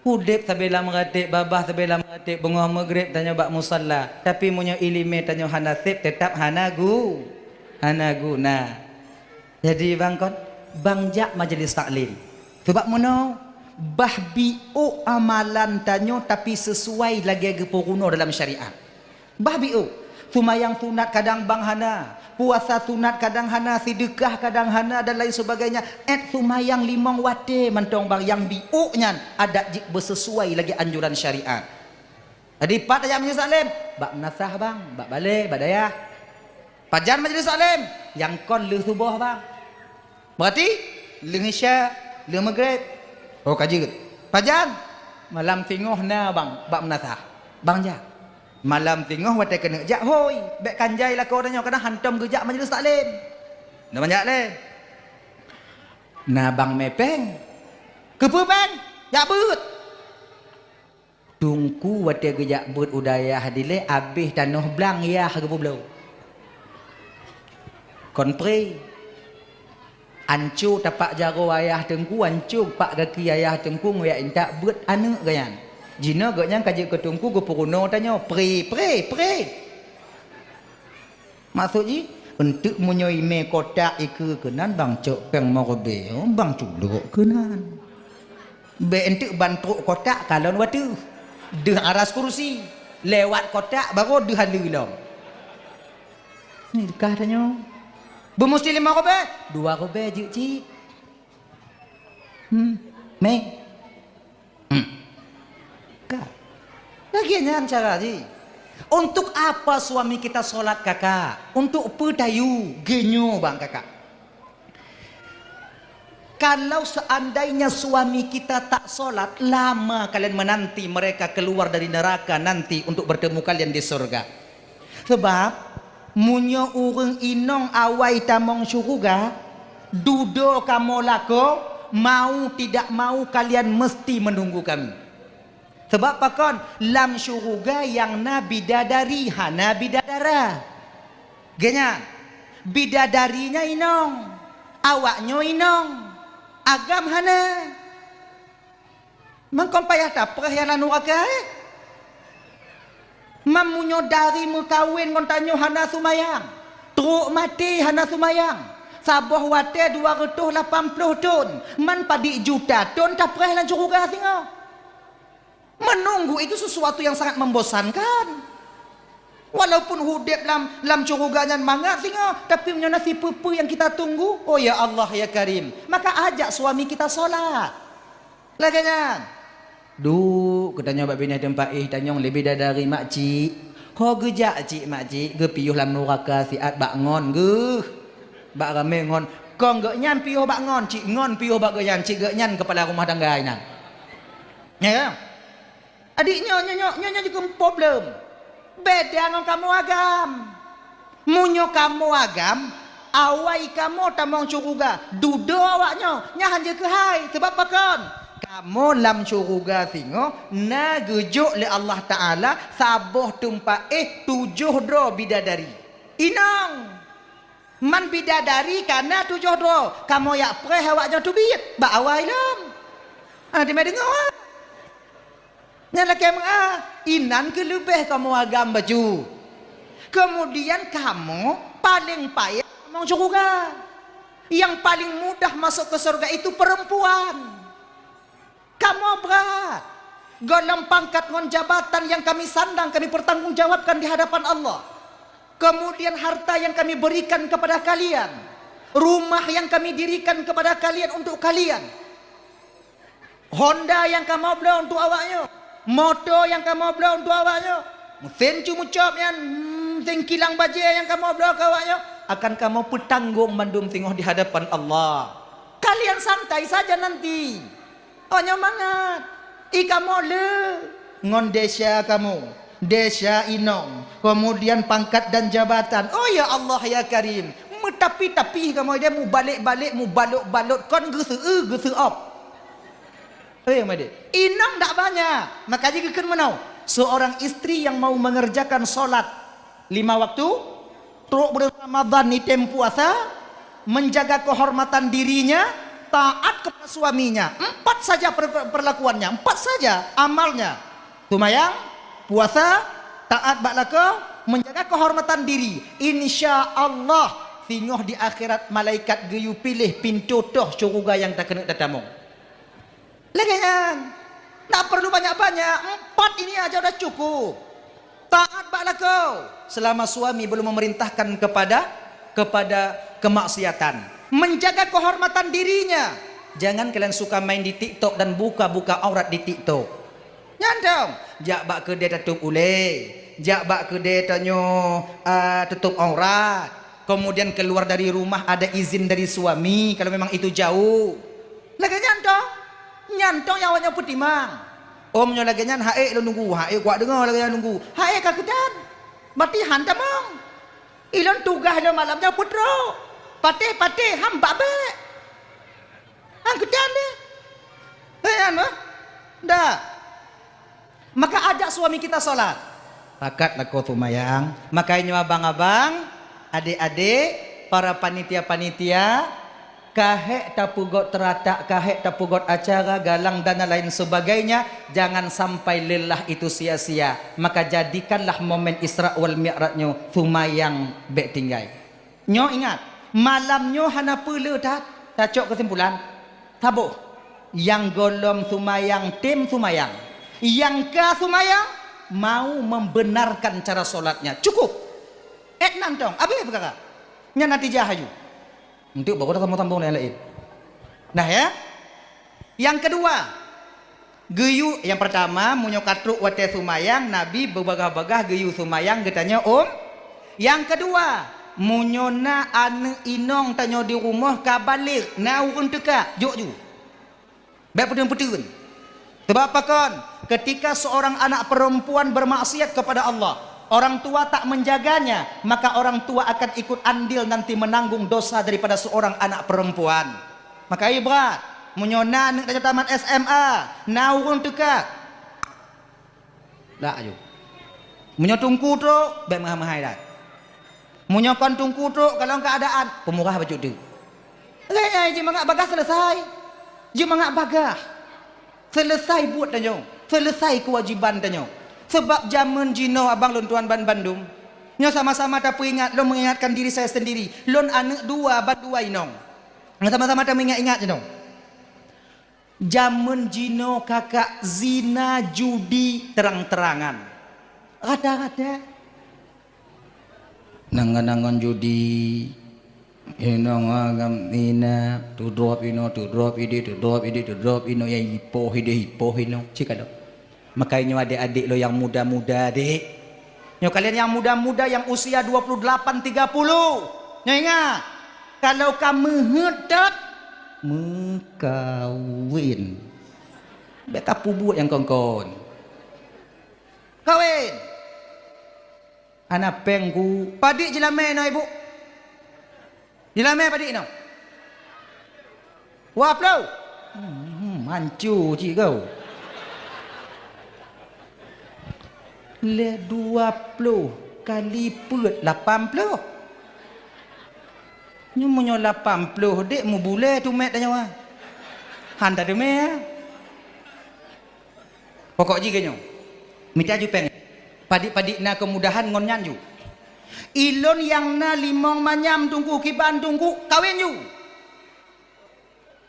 udeb sabé lam ratéb, babah sabé lam ratéb, beungoh meugreb tanyoe bak musala. Tapi meunyoe iéleumé tanyoe hana sép, teutab hana gu-, hana guna. Jadi, Bang, kon, Bang jak majlis taklim. Sabab meunoe, bah biôk amalan tanyoe tapi sisuai lagée geupeurunoe dalam syariat. Bah biôk, seumayang sunat kadang Bang hana, puasa sunat kadang hana, seudeukah kadang hana, dan lain sebagainya. Ét seumayang limong watée mantong Bang, nyang biôk nyan adak jeuet beusisuai lagée anjuran syariat. Jadi, pat tajak majlis taklim? Bak meunasah, Bang, bak balée, bak dayah. Pajan majlis taklim? Nyang kon lheueh suboh, Bang. Berarti, lheueh isya, lheueh meugreb. Oh, ka jeuet. Pajan? Malam singoh na, Bang, bak meunasah. Bang jak. Malam singoh watée keuneuk jak, hôi, bék kan jai lakoe tanyoe, kadang hantom geujak majlis taklim. Na, Bang, jak lé. Na, Bang, mé péng. Keupeue péng? Jak beuet. Teungku watée geujak beuet u dayah dilée, abéh tanoh blang yah geupeubloe. Kon pré. Anco tapak jaroe ayah teungku, anco pak gaki ayah teungku, ngon jak intat beuet aneuk geuhnyan. Jinoe geuhnyan ka jeuet keu teungku geupeurunoe tanyoe, pré, pré, pré. Maksud jih, eunteuk meunyoe imé kotak ikeue keunan, Bang cok péng meureubeue, Bang culok keunan. Bék eunteuk ban trok kotak kalon wateuh. Deuh aras kursi. Lewat kotak baru deuh aleue lom. Ni kah tanyoe. Beumusti limong ribée? Dua ribée jeuet cit. Hmm. Mé. Hmm. Ka. Lagée nyan cara jih. Untuk apa suami kita sholat, Kakak? Untuk peue tayue? Geunyoe, Bang, Kakak. Kalau seandainya suami kita tak sholat, lama kalian menanti mereka keluar dari neraka nanti untuk bertemu kalian di surga. Sebab, meunyoe ureuëng inong awai tamong syeuruga, dudoe kamoe lakoe, mau tidak mau kalian mesti menunggu kami. Sabab pakon? Lam syeuruga nyang na bidadari, hana bidadara. Geuhnyan, bidadari nyan inong, awak nyoe inong, agam hana. Mangkon payah tapreh nyang lam nuraka, eh? Man meunyoe dari meukawen ngon tanyoe hana seumayang, trok maté hana seumayang, saboh watée dua reutôh lapan ploh thon, man padub juta thon tapreh lam syeuruga singoh. Menunggu itu sesuatu yang sangat membosankan. Walaupun udeb lam, lam syeuruga nyan mangat singoh, tapi meunyoe na sipeue-peue nyang kita tunggu, oh ya Allah, ya Karim, maka ajak suami kita sholat. Lagée nyan. Duek, geutanyoe bak binéh teumpat éh tanyong leubeh dari makcik. Ho geujak cik makcik, geupiôh lam nuraka siat bak ngon geuh. Bak ramé ngon, kon geuh nyan piôh bak ngon, cit ngon piôh bak geuh nyan, cit geuh nyan keupala rumah tangga inan. Ya. Adik nyoe, nyoe, nyoe, nyoe, nyoe jikheun problem. Beda ngon kamoe agam. Meunyoe kamoe agam, awai kamoe tamong syeuruga, dudoe awak nyoe, nyan han jeuet keuhai. Sabab pakon? Kamoe lam syeuruga singoh na geujok lé Allah Taala saboh teumpat éh tujoh droe bidadari. Inong! Man bidadari ka na tujoh droe, kamoe jak preh awak nyoe teubiet bak awai lom. Hana teumé deungoe. Nyan lakée meu'ah, inan keuh leubeh kamoe agam bacut. Keumudian kamoe paleng payah tamong syeuruga. Nyang paleng mudah masuk ke surga itu perempuan. Kamoe brat. Golom pangkat ngon jabatan nyang kami sandang kami pertanggungjawabkan di hadapan Allah. Kemudian harta yang kami berikan kepada kalian, rumah yang kami dirikan kepada kalian untuk kalian, honda nyang kamoe bloe untuk awak nyoe, moto nyang kamoe bloe untuk awak nyoe, mesin cumucop nyan, hmm, mesin kilang bajée nyang kamoe bloe keu awak nyoe, akan kamoe peutanggong mandum singoh di hadapan Allah. Kalian santai saja nanti. Oh, nyoe mangat. I kamoe le ngon desya kamoe, desya inong, kemudian pangkat dan jabatan. Oh, ya Allah, ya Karim, meutapi-tapi kamoe deh, mubalek-balek, mubalot-balot, kon geuseu-eu, geuseuop. Eh, Madé, inong dak banyak, maka jih geukheun meunoe, seorang istri yang mau mengerjakan sholat lima waktu, trok buleuen Ramadhan ni tem puasa, menjaga kehormatan dirinya, taat kepada suaminya. Empat saja per-, perlakuannya, empat saja amalnya. Sumayang, puasa, taat bak lakoe, menjaga kehormatan diri. Insya Allah, singoh di akhirat malaikat geuyue piléh pintoe toh syeuruga nyang takeuneuk tatamong. Lagée nyan. Tak perlu banyak-banyak. Empat ini aja udah cukup. Taat bak lakoe selama suami belum memerintahkan kepada, kepada kemaksiatan. Menjaga kehormatan dirinya. Jangan kalian suka main di TikTok dan buka-buka aurat di TikTok. Nyan dong. Jak bak keudée tatup ulée. Jak bak keudée tanyoe, ah, tutup aurat. Kemudian keluar dari rumah ada izin dari suami kalau memang itu jauh. Lagée nyan toh. Nyan toh nyang awak nyoe peutimang. Om nyoe lagée nyan, haék lôn nunggu, haék kuat deungoe lagée nyan nunggu. Haék ka keutan. Berarti han tamong. Ilôn tugaih lôn malam nyoe peutrok. Patéh-patéh, han bak bék. Han keutan deh. Hei, han bah? Dak. Maka ajak suami kita sholat. Pakat lakoe sumayang. Maka nyoe abang-abang, adék-adék, para panitia-panitia, ka hék tapeugot teuratak, ka hék tapeugot acara, galang dan lain sebagainya, jangan sampai lelah itu sia-sia. Maka jadikanlah momen Isra wal Mi'raj nyoe sumayang bék tinggai. Nyoe ingat, malam nyoe hana peue le that, tacok keusimpulan. Saboh, nyang gohlom sumayang tem sumayang. Nyang ka sumayang mau membenarkan cara solatnya. Cukup. Ék nan tong, abéh peukara. Nyan natijah aju. Enteuk baru dah sambung-sambung yang lain. Nah ya. Yang kedua, geuyue, yang pertama, meunyoe ka trok watée sumayang, Nabi beubagaih-bagaih geuyue sumayang geutanyoe, um. Yang kedua, meunyoe na aneuëk inong tanyoe di rumoh ka balek, na ureuëng teuka, jok ju. Bék peuteun-peuteun. Sebab pakon? Ketika seorang anak perempuan bermaksiat kepada Allah, orang tua tak menjaganya, maka orang tua akan ikut andil nanti menanggung dosa daripada seorang anak perempuan. Maka ibrat, meunyoe na aneuëk tanyoe tamat S M A, na ureuëng teuka. Dak aju. Meunyoe teungku trok, bék meuhai-meuhai dak. Meunyoe kon teungku trok, kalon keuadaan, peumurah bacut teuk. Lagée nyan, jeuet mangat bagaih selesai. Jeuet mangat bagaih. Selesai buet tanyoe. Selesai keuwajiban tanyoe. Sebab jamén jinoe abang lôn tuan ban bandum. Nyoe sama-sama tapeuingat, lôn mengingatkan diri saya sendiri. Lôn aneuëk dua, ban dua inong. Nyoe sama-sama tameuingat-ingat jinoe. Jamén jinoe kakak zina judi terang-terangan. Rata-rata. Nangon-nangon judi. Inong agam ina, tudrop ino, tudrop idi, tudrop idi, tudrop ino, ya ipoh idi, ipoh ino. Cik ada. Makanya nyoe adik-adik lo yang muda-muda, dek. Nyoe kalian yang muda-muda yang usia dua puluh delapan, tiga puluh. Nyoe ingat. Kalau ka meuheuet that, meukawen. Bék ka peubuet nyang kon-kon. Kawen. Hana péng ku. Padit jilamé inoe, Ibu? Jilamé padit inoe? Dua ploh. Hmm, manco cit kau. Lé dua ploh kali peuet lapan ploh. Nyoe meunyoe lapan ploh dek mubulée tumét tanyoe. Han tateumé, ya. Pokok jih keu nyoe, mita ju péng. Padit-padit na keumudahan ngon nyan ju. Ilôn nyang na limong manyam teungku, kiban teungku, kawen ju.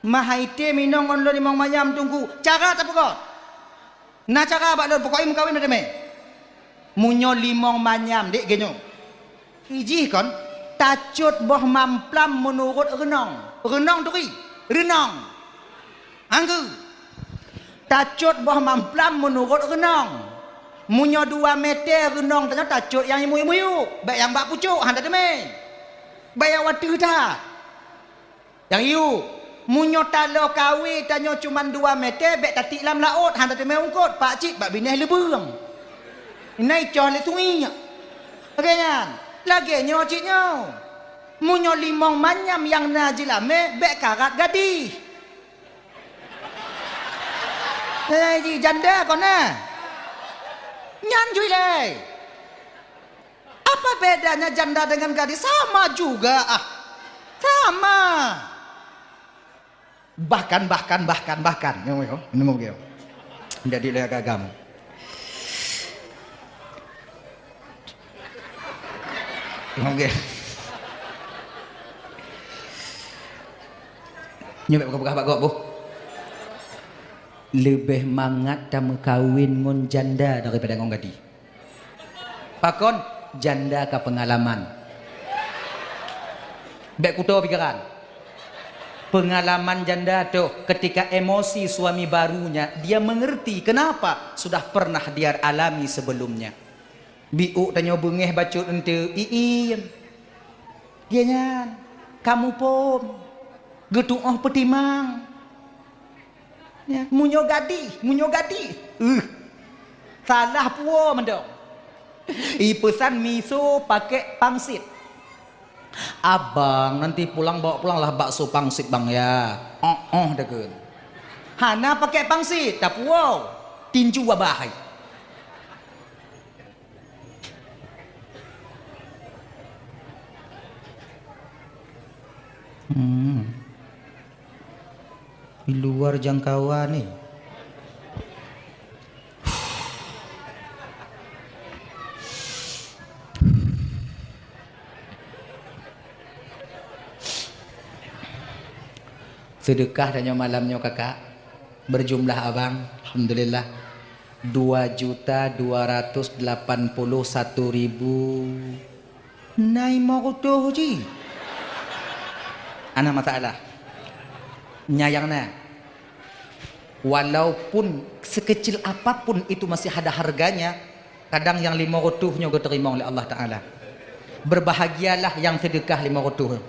Meuhai tém inong ngon lôn limong manyam teungku, cara tapeugot. Na cara bak lôn, pokok jih meukawen na teumé. Meunyoe limong manyam dek geuh nyoe. Ijih kon, tacot boh mamplam meunurot reunong. Reunong turi, reunong. Anggeue. Tacot boh mamplam meunurot reunong. Meunyoe dua meter reunong tanyoe tacot nyang miyueb-miyueb, bék nyang bak pucok, han tateumé. Bék nyang wateueh that. Nyang yue, meunyoe taloe kawé tanyoe cuman dua meter, bék tatiek lam laôt, han tateumé eungkôt, pakcit bak binéh leubeueng. Inan icoh lé sungiek. Lagée nyan, lagée nyoe cit nyoe. Meunyoe limong manyam nyang na jilamé, bék karat gadih. Eh, ji janda kon na. Nyan ju ilée. Apa bedanya janda dengan gadis? Sama juga, ah. Sama. Bahkan, bahkan, bahkan, bahkan. Nyoe, nyoe. Nyoe, nyoe. Jadi lé agam. Nyoe. Nyoe, buka-buka bak gop, Bu. Leubeh mangat tameukawen ngon janda daripada ngon gadis. Pakon? Janda ka peungalaman. Bék kuto pikiran. Peungalaman janda toh, ketika emosi suami barunya, dia mengerti kenapa sudah pernah dia alami sebelumnya. Biôk tanyoe beungéh bacut eunteuk, iin. Dia nyan, kamu pom. Geutuoh peutimang. Ya, meunyoe gadih, meunyoe gadih. Uh. Salah puwoe mantong. Ipeusan miso pakai pangsit. "Abang, nanti pulang bawa pulanglah bakso pangsit, Bang, ya." Oh, oh, dekeun. Hana pakai pangsit, tapuwoe. Tinju abah hai. Hmm. Di luar jangkauan ni. Seudeukah tanyoe malam nyoe, Kakak, beujumlah abang, alhamdulillah, dua juta dua ratus delapan puluh satu ribu. Na limong reutôh jih. Hana masalah. Nyan nyang na. Walaupun sekecil apapun itu masih ada harganya, kadang nyang limong reutôh nyoe geuteurimong lé Allah Taala. Berbahagialah nyang seudeukah limong reutôh.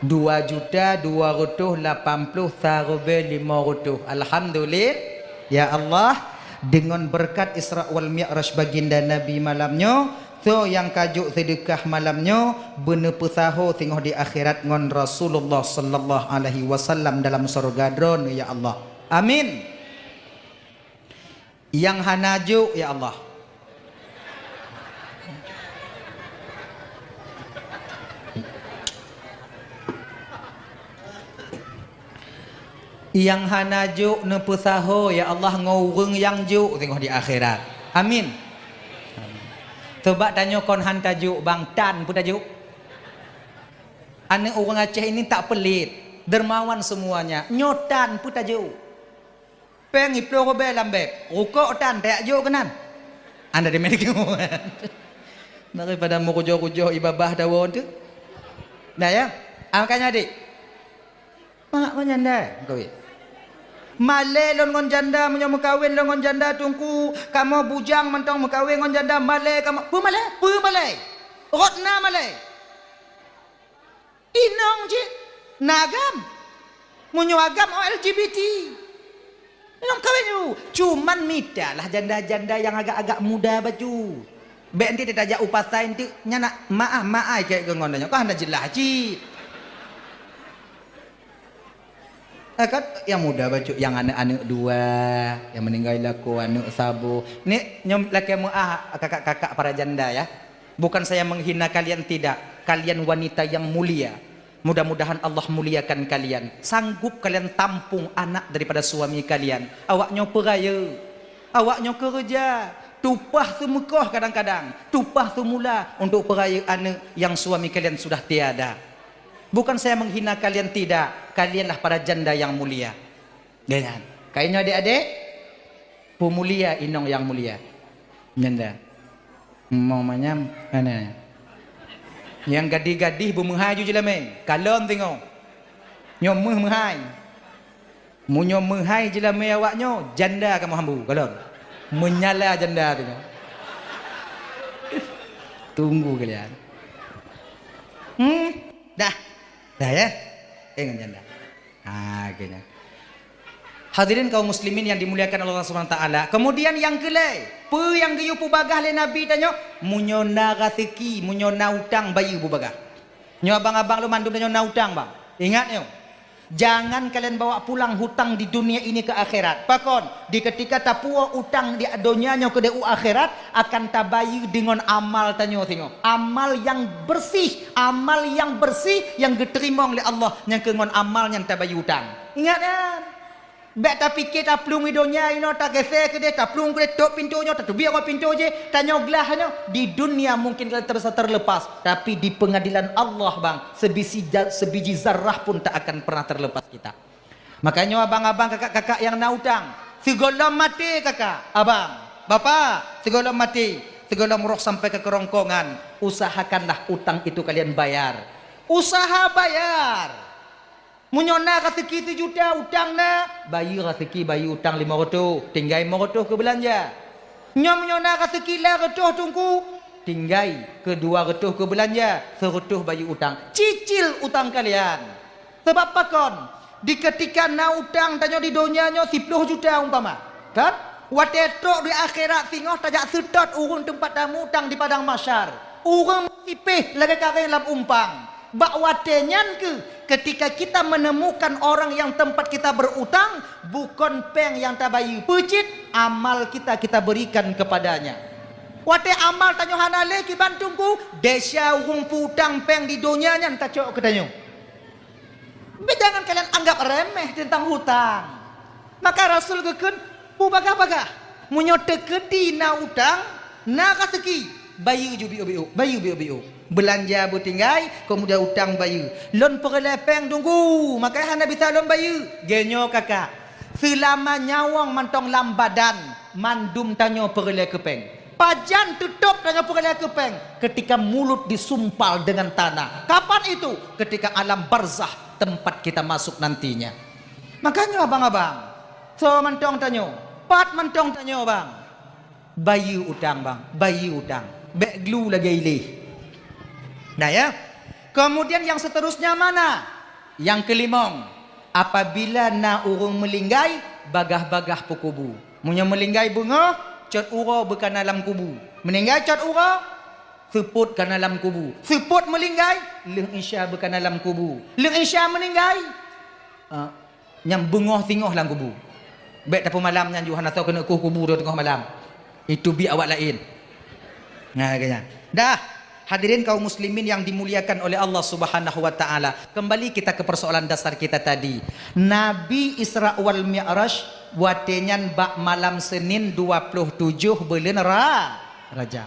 Dua juta dua ratus lapan puluh sareubee limong reutôh. Alhamdulillah. Ya Allah, deungon beureukat Isra wal Mi'raj baginda Nabi malam nyoe, soe nyang ka jok seudeukah malam nyoe, beuneupeusaho singoh di akhirat ngon Rasulullah sallallahu alaihi wasallam dalam syeuruga Droeneuh, ya Allah. Amin. Nyang hana jok, ya Allah. Nyang hana jok neupeusaho, ya Allah, ngon ureuëng nyang jok singoh di akhirat. Amin. Sabab tanyoe kon han tajok, bang, tan peue tajok. Aneuëk ureuëng Aceh ini tak pelit, dermawan semuanya. Nyoe tan peue tajok. Péng iploh rubée lam beb, rukok tan tajak jok keunan. Anda di mana? Daripada meurujoh-rujoh ibabah dawa tu. Nah ya, ah, makanya adik. Mak ngon janda meukawen. Malée lôn ngon janda, meunyoe meukawen lôn ngon janda teungku, kamoe bujang mantong meukawen ngon janda, malée kamoe. Peue malée? Peue malée? Rot na malée. Inong cit na agam. Meunyoe agam, oh, L G B T. Inong kawén dulu. Cuman mita lah janda-janda nyang agak-agak muda bacut. Bèk nanti tajak u pasai nanti, nyan nak maah-maah kèk keu ngon nyoe. Kan hana jeulaih cit. Eh, kan nyang muda bacut, nyang aneuk-aneuk dua, nyang meuninggai lakoe aneuk saboh. Ni nyoe lakèe meu'ah kakak-kakak para janda ya. Bukan saya menghina kalian, tidak. Kalian wanita yang mulia. Mudah-mudahan Allah muliakan kalian. Sanggup kalian tampung anak daripada suami kalian. Awak nyoe peurayeuk. Awak nyoe keureuja. Tupah seumeukoh kadang-kadang. Tupah seumula untuk peurayeuk aneuk yang suami kalian sudah tiada. Bukan saya menghina kalian, tidak. Kalianlah para janda yang mulia. Nyan. Kayèe nyoe adék-adék, peumulia inong nyang mulia. Nyan dah. Mau manyam, mana? Nyang gadih-gadih beumeuhai ju jeulamé. Kalon teungoh. Nyoe meuh meuhai. Meunyoe meuhai jeulamé awak nyoe, janda kamoe hambu, kalon. Meunyala janda teungoh. Tunggu kalian. Hmm, dah. Dah ya. Eh, ngon janda. Ha, keuh nyan. Hadirin kaum muslimin yang dimuliakan Allah Subhanahu wa taala. Kemudian nyang keulhèe, peue nyang geuyue peubagah lé Nabi tanyoe? Meunyoe na raseuki, meunyoe na utang, bayeue peubagah. Nyoe abang-abang lôn mandum tanyoe na utang, bang. Ingat nyoe. Jangan kalian bawa pulang hutang di dunia ini ke akhirat. Pakon? Di ketika tapuwoe utang di donya nyoe keudéh u akhirat, akan tabayeue deungon amal tanyoe singoh. Amal nyang bersih, amal nyang bersih nyang geuteurimong lé Allah, nyang keu ngon amal nyan tabayeue utang. Ingat nyan. Bèk tapike taplueng di donya inoe, tageuséh keudéh, taplueng keudéh, tôp pintoe nyoe, tateubiet ngon pintoe jéh, tanyoe glah nyoe. Di dunia mungkin kita terasa terlepas, tapi di pengadilan Allah, bang, sebiji ja-, sebiji zarah pun tak akan pernah terlepas kita. Makanya abang-abang, kakak-kakak nyang na utang, sigohlom maté kakak, abang, bapak, sigohlom maté, sigohlom roh sampai ke kerongkongan, usahakanlah utang itu kalian bayar. Usaha bayar. Meunyoe na raseuki sijuta utang na, bayeue raseuki, bayeue utang limong reutôh, tinggai limong reutôh keu beulanja. Nyoe meunyoe na raseuki lapan reutôh teungku, tinggai keu dua reutôh keu beulanja, seureutôh bayeue utang. Cicil utang kalian. Sabab pakon? Di keutika na utang tanyoe di donya nyoe siploh juta umpama, kan? Watèe trok di akhirat singoh tajak seutôt ureueng teumpat tamutang di padang mahsyar. Ureueng sipéh lagèe kareng lam umpang. Bak watèe nyan keuh, keutika kita menemukan orang yang tempat kita berutang, bukon péng nyang tabayeue, peue cit, amal kita, kita berikan kepadanya. Watèe amal tanyoe hana lé kiban teungku, desya ureueng peu-utang péng di donya nyan tacok keu tanyoe. Bèk jangan kalian anggap remeh teuntang hutang. Maka Rasul geukheun, "Peubagah-bagah. Meunyoe teukeudi na utang, na raseuki, bayeue ju biôk-biôk, bayeue biôk-biôk. Beulanja beutinggai, keumudian utang bayeue. Lôn peureulèe péng teungku, makajih hana bisa lôn bayeue." Geunyoe kakak, seulama nyawöng mantong lam badan, mandum tanyoe peureulèe keu péng. Pajan teutôp tanyoe peureulèe keu péng? Keutika mulut disumpal deungon tanah. Kapan itu? Keutika alam barzakh, tempat kita masuk nantinya. Makanya abang-abang, soe mantong tanyoe, pat mantong tanyoe bang, bayeue utang bang, bayeue utang. Bèk glu lagèe ilèh. Nah ya. Kemudian yang seterusnya mana? Yang kelimong, apabila na ureueng meulinggai, bagah-bagah peukubu. Meunyoe meulinggai beungoh, cot uroe beukana lam kubu. Meuninggai cot uroe, seupôt kana lam kubu. Seupôt meulinggai, lheueh isya beukana lam kubu. Lheueh isya meuninggai, ah, nyang beungoh singoh lam kubu. Bèk tapeumalam nyan ju hana soe keuneuk kueh kubu teungoh malam. Itu biak awak laén. Nah, keuh nyan. Dah, hadirin kaum muslimin yang dimuliakan oleh Allah Subhanahu wa taala. Kembali kita ke persoalan dasar kita tadi. Nabi Isra wal Mi'raj watèe nyan bak malam Senin dua puluh tujoh buleuen Ra-, Rajab.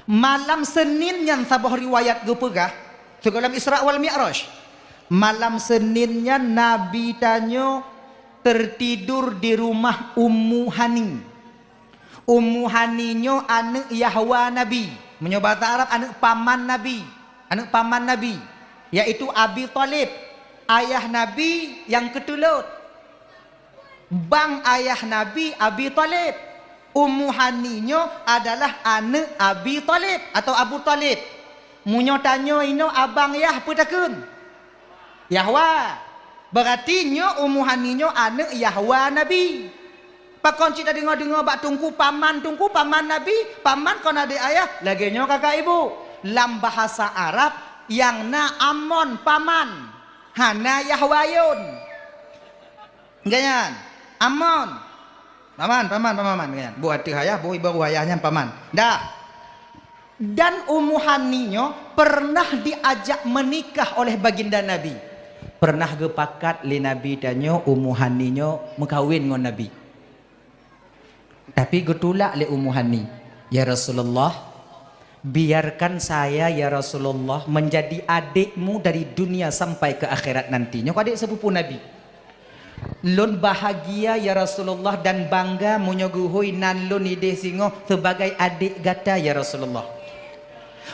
Malam Senin nyan saboh riwayat geupeugah, sigohlom Isra wal Mi'raj. Malam Senin nyan Nabi tanyoe tertidur di rumah Ummu Hani. Ummu Hani nyoe aneuk yahwa Nabi. Meunyoe bahasa Arab, aneuk paman Nabi. Aneuk paman Nabi, yaitu Abi Thalib, ayah Nabi nyang keutulot. Bang ayah Nabi Abi Thalib. Ummu Hani nyoe adalah aneuk Abi Thalib atau Abu Thalib. Meunyoe tanyoe inoe abang yah, peue takheun? Yahwa. Berarti nyoe Ummu Hani nyoe aneuk Yahwa Nabi. Pakon cit tadeungoe-deungoe bak teungku paman, teungku paman Nabi, paman kon adék ayah, lagée nyoe kakak ibu. Lam bahasa Arab nyang na amon paman, hana Yahwayun. Enggak nyan? Amon. Paman, paman, paman, paman. Enggak nyan? Boh ateueh ayah, boh ibaroe ayah nyan paman. Dah. Dan Ummu Hani nyoe pernah diajak menikah oleh Baginda Nabi. Pernah geupakat lé Nabi tanyoe Ummu Hani nyoe meukawen ngon Nabi. Tapi geutulak lé Ummu Hani, "Ya Rasulullah, biarkan saya, ya Rasulullah, menjadi adikmu dari dunia sampai ke akhirat nanti." Nyoe adék sepupu Nabi. "Lôn bahagia, ya Rasulullah, dan bangga meunyoe geuhôi nan lôn idéh singoh sebagai adék gata, ya Rasulullah.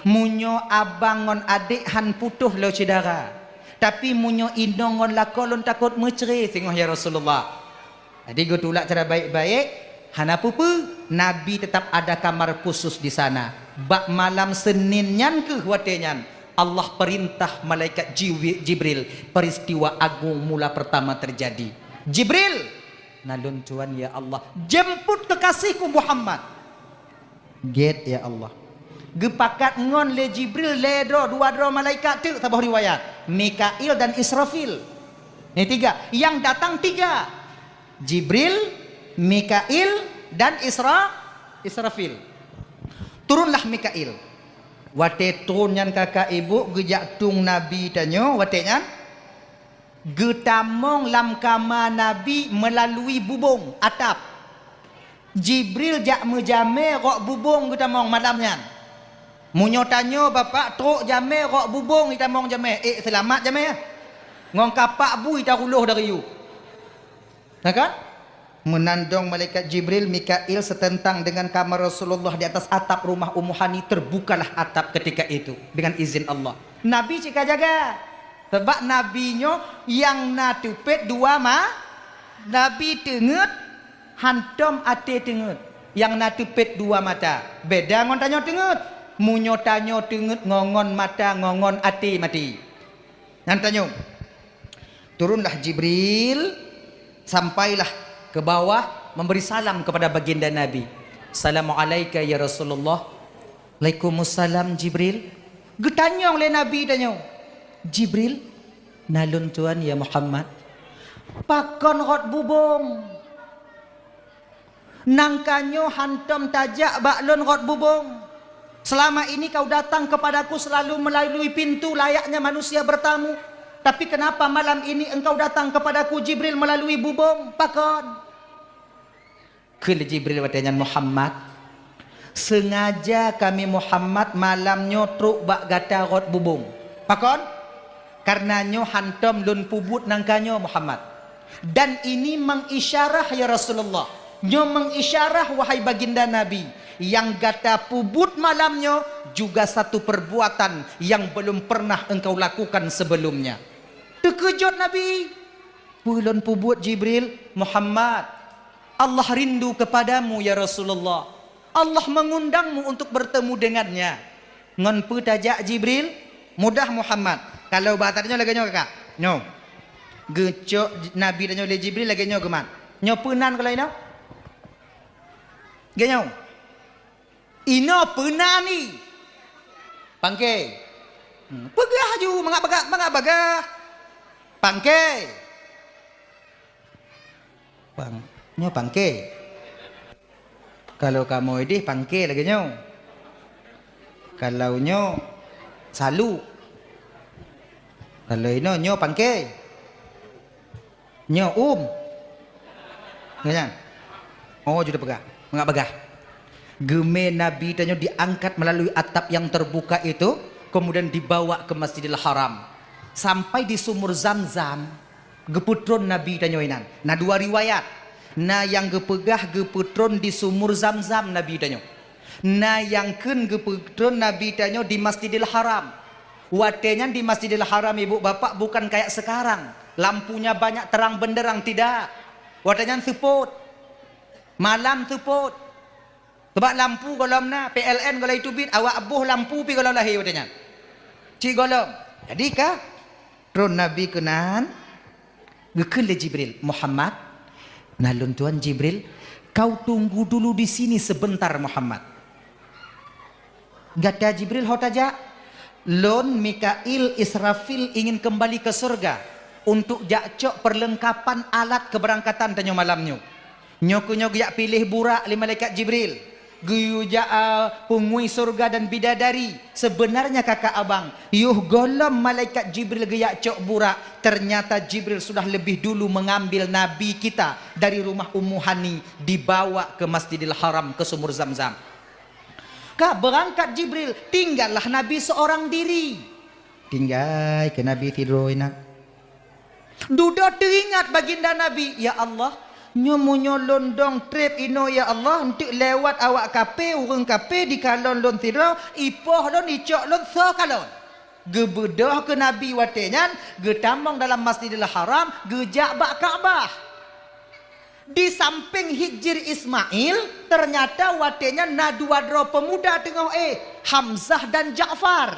Meunyoe abang ngon adék han putôh lé syedara, tapi meunyoe inong ngon lakoe lôn takot meucre singoh, ya Rasulullah." Jadi geutulak cara baik-baik, hana peue-peue, Nabi tetap ada kamar khusus di sana. Bak malam Senin nyan keuh watée nyan, Allah perintah malaikat Jiwi-, Jibril, peristiwa agung mula pertama terjadi. "Jibril, na lôn tuan ya Allah, jemput kekasihku Muhammad." Gét ya Allah. Geupakat ngon lé Jibril lhée droe, dua droe malaikat teuk saboh riwayat, Mikail dan Israfil. Ini tiga, yang datang tiga. Jibril, Mikail, dan Isra-, Israfil. Turunlah Mikail. Watée turun nyan kakak ibu geujak tueng Nabi tanyoe, watée nyan geutamong lam kama Nabi meulalu bubông atap. Jibril jak meujamé rok bubông geutamong malam nyan. Meunyoe tanyoe bapak trok jamé rok bubông geutamong jamé, ék seulamat jamé. Ngon kapak bui taruloh dari yue. Na kan? Meunan dong malaikat Jibril, Mikail seuteuntang deungon kama Rasulullah di atas atap rumah Ummu Hani, terbukalah atap ketika itu dengan izin Allah. Nabi cit ka jaga. Sabab Nabi nyoe nyang na teupet dua ma-, Nabi teungeut hantom até teungeut. Nyang na teupet dua mata. Beda ngon tanyoe teungeut. Meunyoe tanyoe teungeut ngon, ngon mata, ngon, ngon até maté. Nyan tanyoe. Turunlah Jibril, sampailah ke bawah, memberi salam kepada baginda Nabi. "Assalamualaika ya Rasulullah." "Waalaikumsalam Jibril." Geutanyong lé Nabi tanyoe, "Jibril, na lôn tuan ya Muhammad, pakon rot bubông?" "Nangka nyoe hantom tajak bak lôn rot bubông. Selama ini kau datang kepadaku selalu melalui pintu layaknya manusia bertamu. Tapi kenapa malam ini engkau datang kepadaku, Jibril, melalui bubông? Pakon?" Kheun lé Jibril watée nyan, "Muhammad, sengaja kami Muhammad malam nyoe trok bak gata rot bubông." Pakon? "Karena nyoe hantom lôn peubuet nangka nyoe, Muhammad. Dan ini mengisyarah, ya Rasulullah. Nyoe mengisyarah, wahai baginda Nabi, yang gata peubuet malam nyoe juga satu perbuatan yang belum pernah engkau lakukan sebelumnya." Teukeujot Nabi. "Peue lôn peubuet, Jibril?" "Muhammad, Allah rindu kepadamu, ya Rasulullah. Allah mengundangmu untuk bertemu dengannya." "Ngon peue tajak, Jibril?" "Mudah, Muhammad. Kalau bahasa tanyoe lagée nyoe, kakak. Nyoe. Geucok Nabi tanyoe lé Jibril lagée nyoe geumat. Nyoe peue nan kalau inoe?" "Lagée nyoe." "Inoe peue nan?" "Pangke." Hmm, peugah laju, mangat bagah, mangat bagah. "Pangke." Pang-, nyoe pangke. Kalau kamoe idéh pangke lagée nyoe. Kalau nyoe saluk. Kalau inoe nyoe pangke. Nyoe um. Nyan. Oh, jeuet peugah. Mangat bagah. Geumé Nabi tanyoe diangkat melalui atap yang terbuka itu, kemudian dibawa ke Masjidil Haram. Sampai di Sumur Zamzam, geupeutron Nabi tanyoe inan. Na dua riwayat. Na nyang geupeugah geupeutron di Sumur Zamzam Nabi tanyoe. Na nyang kheun geupeutron Nabi tanyoe di Masjidil Haram. Watée nyan di Masjidil Haram, ibu bapak, bukan kayak sekarang, lampunya banyak terang benderang, tidak. Watée nyan seupôt. Malam seupôt. Sebab lampu gohlom na, P L N gohlom teubiet, awak boh lampu pih gohlom lahé watée nyan. Cit gohlom. Jadi ka Rhot Nabi keunan, geukheun lé Jibril, "Muhammad." "Na lôn tuan Jibril." "Kau tunggu dulu di sini sebentar, Muhammad." "Gata Jibril ho tajak?" "Lôn, Mikail, Israfil ingin kembali ke surga untuk jak cok perlengkapan alat keberangkatan tanyoe malam nyoe." Nyoe keuh nyoe geujak piléh burak lé malaikat Jibril. Geuyue jak, a, peungui surga dan bidadari. Sebenarnya kakak abang, yoh gohlom malaikat Jibril geujak cok burak, ternyata Jibril sudah lebih dulu mengambil Nabi kita dari rumah Ummu Hani, dibawa ke Masjidil Haram, ke Sumur Zamzam. Ka beurangkat Jibril, tinggallah Nabi seorang diri. Tinggai keu Nabi sidroe na. Dudoe teuingat baginda Nabi, "Ya Allah, nyoe meunyoe lôn dong treb inoe ya Allah, eunteuk lewat awak kape, ureuëng kape jikalon lôn sidroe, ipoh lôn, icok lôn, soe kalon?" Geubeudôh keu Nabi watée nyan, geutamong dalam Masjidil Haram, geujak bak Ka'bah. Di sampéng Hijir Ismail, ternyata watée nyan na dua droe peumuda teungoh éh, Hamzah dan Ja'far.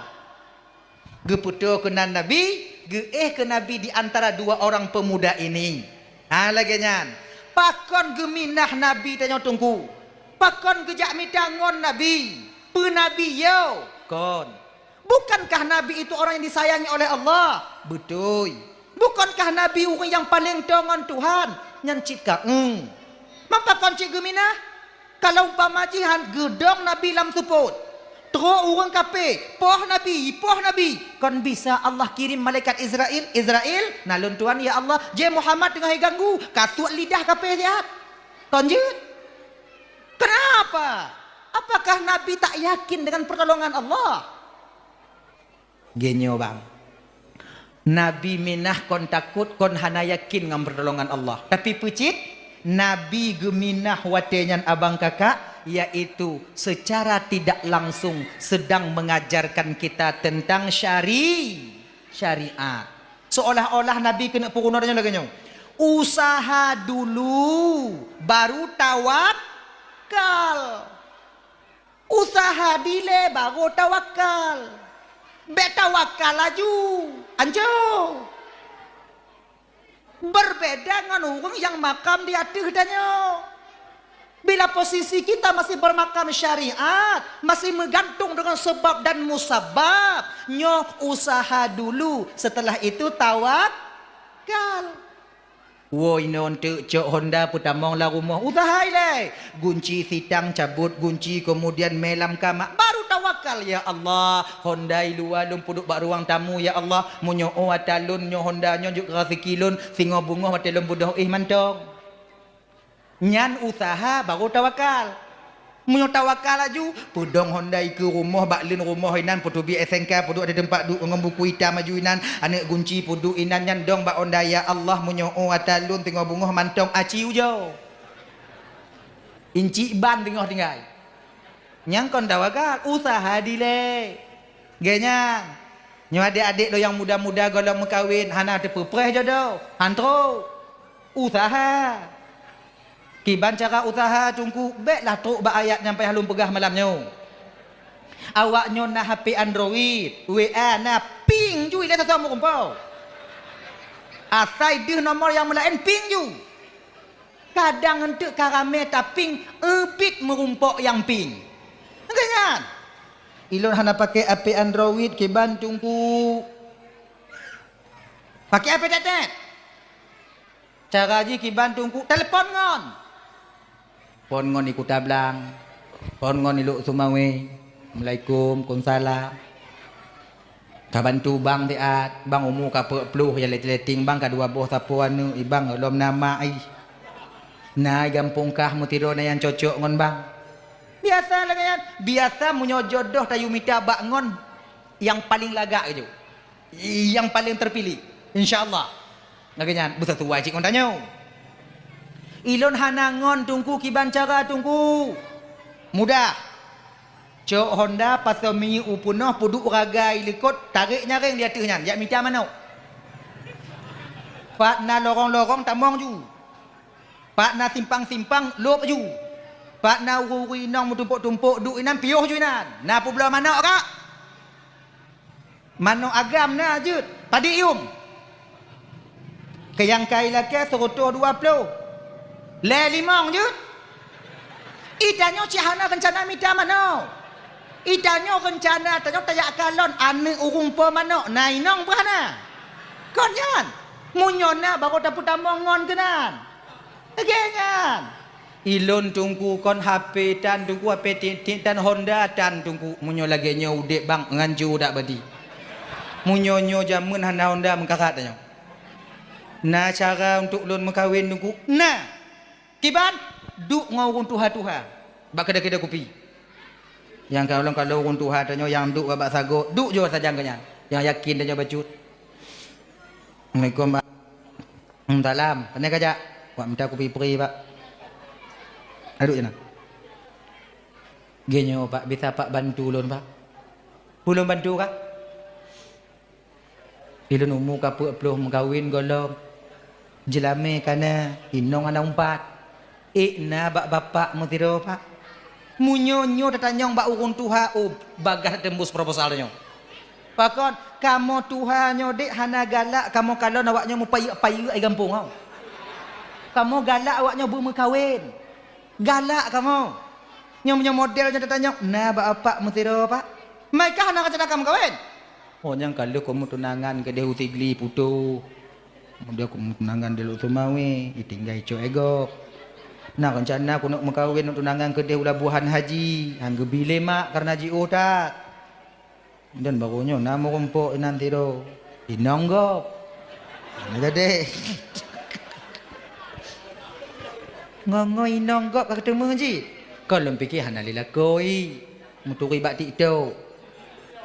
Geupeutoe keunan Nabi, geuéh keu Nabi di antara dua orang pemuda ini. Ha, lagée nyan. Pakon geuminah Nabi tanyoe Teungku? Pakon geujak mita ngon Nabi? Peue Nabi yo? Kon. Bukankah Nabi itu orang yang disayangi oleh Allah? Beutôi. Bukankah Nabi ureuëng nyang paleng toe ngon Tuhan? Nyan cit ka, eng. Man pakon cit geuminah? Kalau umpama jih han geudong Nabi lam seupôt, trok ureuëng kape, poh Nabi, poh Nabi, kon bisa Allah kirim malaikat Israel, "Israel, na lôn tuan ya Allah, jeh Muhammad teungoh jiganggu, kasuet lidah kape siat." Kon jeuet? Kenapa? Apakah Nabi tak yakin dengan pertolongan Allah? Geunyoe bang, Nabi minah kon takot, kon hana yakin ngon pertolongan Allah. Tapi peue cit, Nabi geuminah watée nyan abang kakak, yaitu secara tidak langsung sedang mengajarkan kita tentang syari-, syariat. Seolah-olah Nabi keuneuk peurunoe tanyoe lagée nyoe, "Usaha dulu, baru tawakal." Usaha dilée baru tawakal. Bék tawakal laju. Anco. Berbeda ngon ureuëng nyang makam di ateueh tanyoe. Bila posisi kita masih bermakam syariat, masih meugantung dengan sebab dan musabab, nyoe usaha dulu, setelah itu tawakal. Woe inoe eunteuk cok honda peutamong lam rumoh, usaha ilée. Gunci sitang cabot gunci, kemudian mé lam kama, baru tawakal, "Ya Allah, honda i luwa lôn peuduek bak ruang tamu, ya Allah. Meunyoe ata lôn nyoe honda nyoe jeuet keu raseuki lôn, singoh beungoh watée lôn beudôh éh mantong." Nyan usaha baru tawakal. Meunyoe tawakal laju, peudong honda i keu rumoh, bak leuen rumoh inan, peuteubiet S N K, peuduek di teumpat duek ngon buku itam laju inan, aneuëk gunci peuduek inan, nyan dong bak honda, "Ya Allah, meunyoe ata lôn teungoh beungoh mantong aci ujoe. Incik ban teungoh tinggai." Nyang kon tawakal, usaha dilée. Geuh nyan, nyoe adék-adék lôn nyang muda-muda gohlom meukawen, hana teupeupreh jodoh, han trok. Usaha. Kiban cara usaha Teungku, béklah trok bak ayat nyang payah lôn peugah malam nyoe. Awak nyoe na H P Android, W A na, ping ju ilée sasoe meurumpok. Asai deuh nomor nyang meulaén, ping ju. Kadang eunteuk ka ramé taping, ubit meurumpok nyang ping. Geuh nyan. Ilôn hana pakai H P Android kiban Teungku. Pakai H P tetet. Cara jih kiban Teungku, telepon ngon. Phon ngon i Kuta Blang. Phon ngon i Lhokseumawe. Assalamualaikum, waalaikumsalam. Ka bantu bang siat, bang umu ka peuet ploh, ya letting-letting bang ka dua boh sapoe aneuëk, i bang lom na mak ih. Na i gampông kah meusidroe na nyang cocok ngon bang. Biasa lagée nyan, biasa meunyoe jodoh tayue mita bak ngon nyang paleng lagak keujeuet. Nyang paleng terpilih, insya Allah. Lagée nyan, beusasuai cit ngon tanyoe. Ilôn hana ngon Teungku kiban cara Teungku. Mudah. Cok honda pasoe minyeuk u peunoh, peuduek ragai likot, tarek nyaréng di ateueh nyan, jak mita manok. Pat na lorong-lorong tamong ju. Pat na simpang-simpang lôb ju. Pat na ureuëng-ureuëng inong meutumpok-tumpok duek inan, piôh ju inan. Na peubloe manok kak? Manok agam na jeuet, padit yum. Nyang ka ilakée seureutôh dua ploh. Lhée limong jeuet. Itanyoe cit hana reuncana mita manok. Itanyoe reuncana tanyoe tajak kalon aneuëk ureuëng po manok, na inong beuh hana. Kon nyan. Meunyoe na, barô tapeutamong ngon keunan. Lagée nyan. Ilôn Teungku kon H P tan Teungku, H P tiek-tiek tan Honda tan Teungku. Meunyoe lagée nyoe udeb bang nganjo dak badi. Meunyoe nyoe jameun hana Honda meukarat tanyoe. Na cara untuk lôn meukawen Teungku? Na. Kiban? Duek ngon ureuëng tuha-tuha bak keudè-keudè kupi. Nyang kalon-kalon ureuëng tuha tanyoe nyang duek bak sagoe, duek jih sajan keu nyan. Nyang yakin tanyoe bacut. Assalamualaikum, Pak. Hmm, salam. Pane kajak? Wak mita kupi pri, Pak. Aduh, ya, nah. Geuh nyoe, Pak, bisa Pak bantu lôn, Pak? Ulôn bantu kah? Ilôn umu ka peuet ploh meukawen gohlom. Jeulamé ka na, inong hana umpat. Ék na bak bapak meusidroe, Pak. Meunyoe nyoe tatanyong bak ureuëng tuha, oh, bagaih teumbus proposal nyoe. Pakon, kamoe tuha nyoe dek hana galak kamoe kalon awaknyoe meupayeuk-payeuk di gampông, oh. Kamoe galak awaknyoe beumeukawen. Galak kamoe. Nyoe meunyoe model nyoe tatanyong, na bak bapak meusidroe, Pak? Meukah hana rencana ka meukawen? Oh, nyang ka lheueh kamoe tunangan keudeh u Sigli Puto. Kemudian kamoe tunangan di Lhokseumawe, ditinggai cok e gob. Na rencana keuneuk meukawen, tunangan keudeh u Labuhan Haji, han geubi lé mak kareuna jiôh that. Dan baroe nyoe na meurumpok inan sidroe. Inong gob. Hana jadi. Ngon-ngon inong gob ka teumeu jih. Kon lôn pike hana lé lakoe. Meuturi bak TikTok.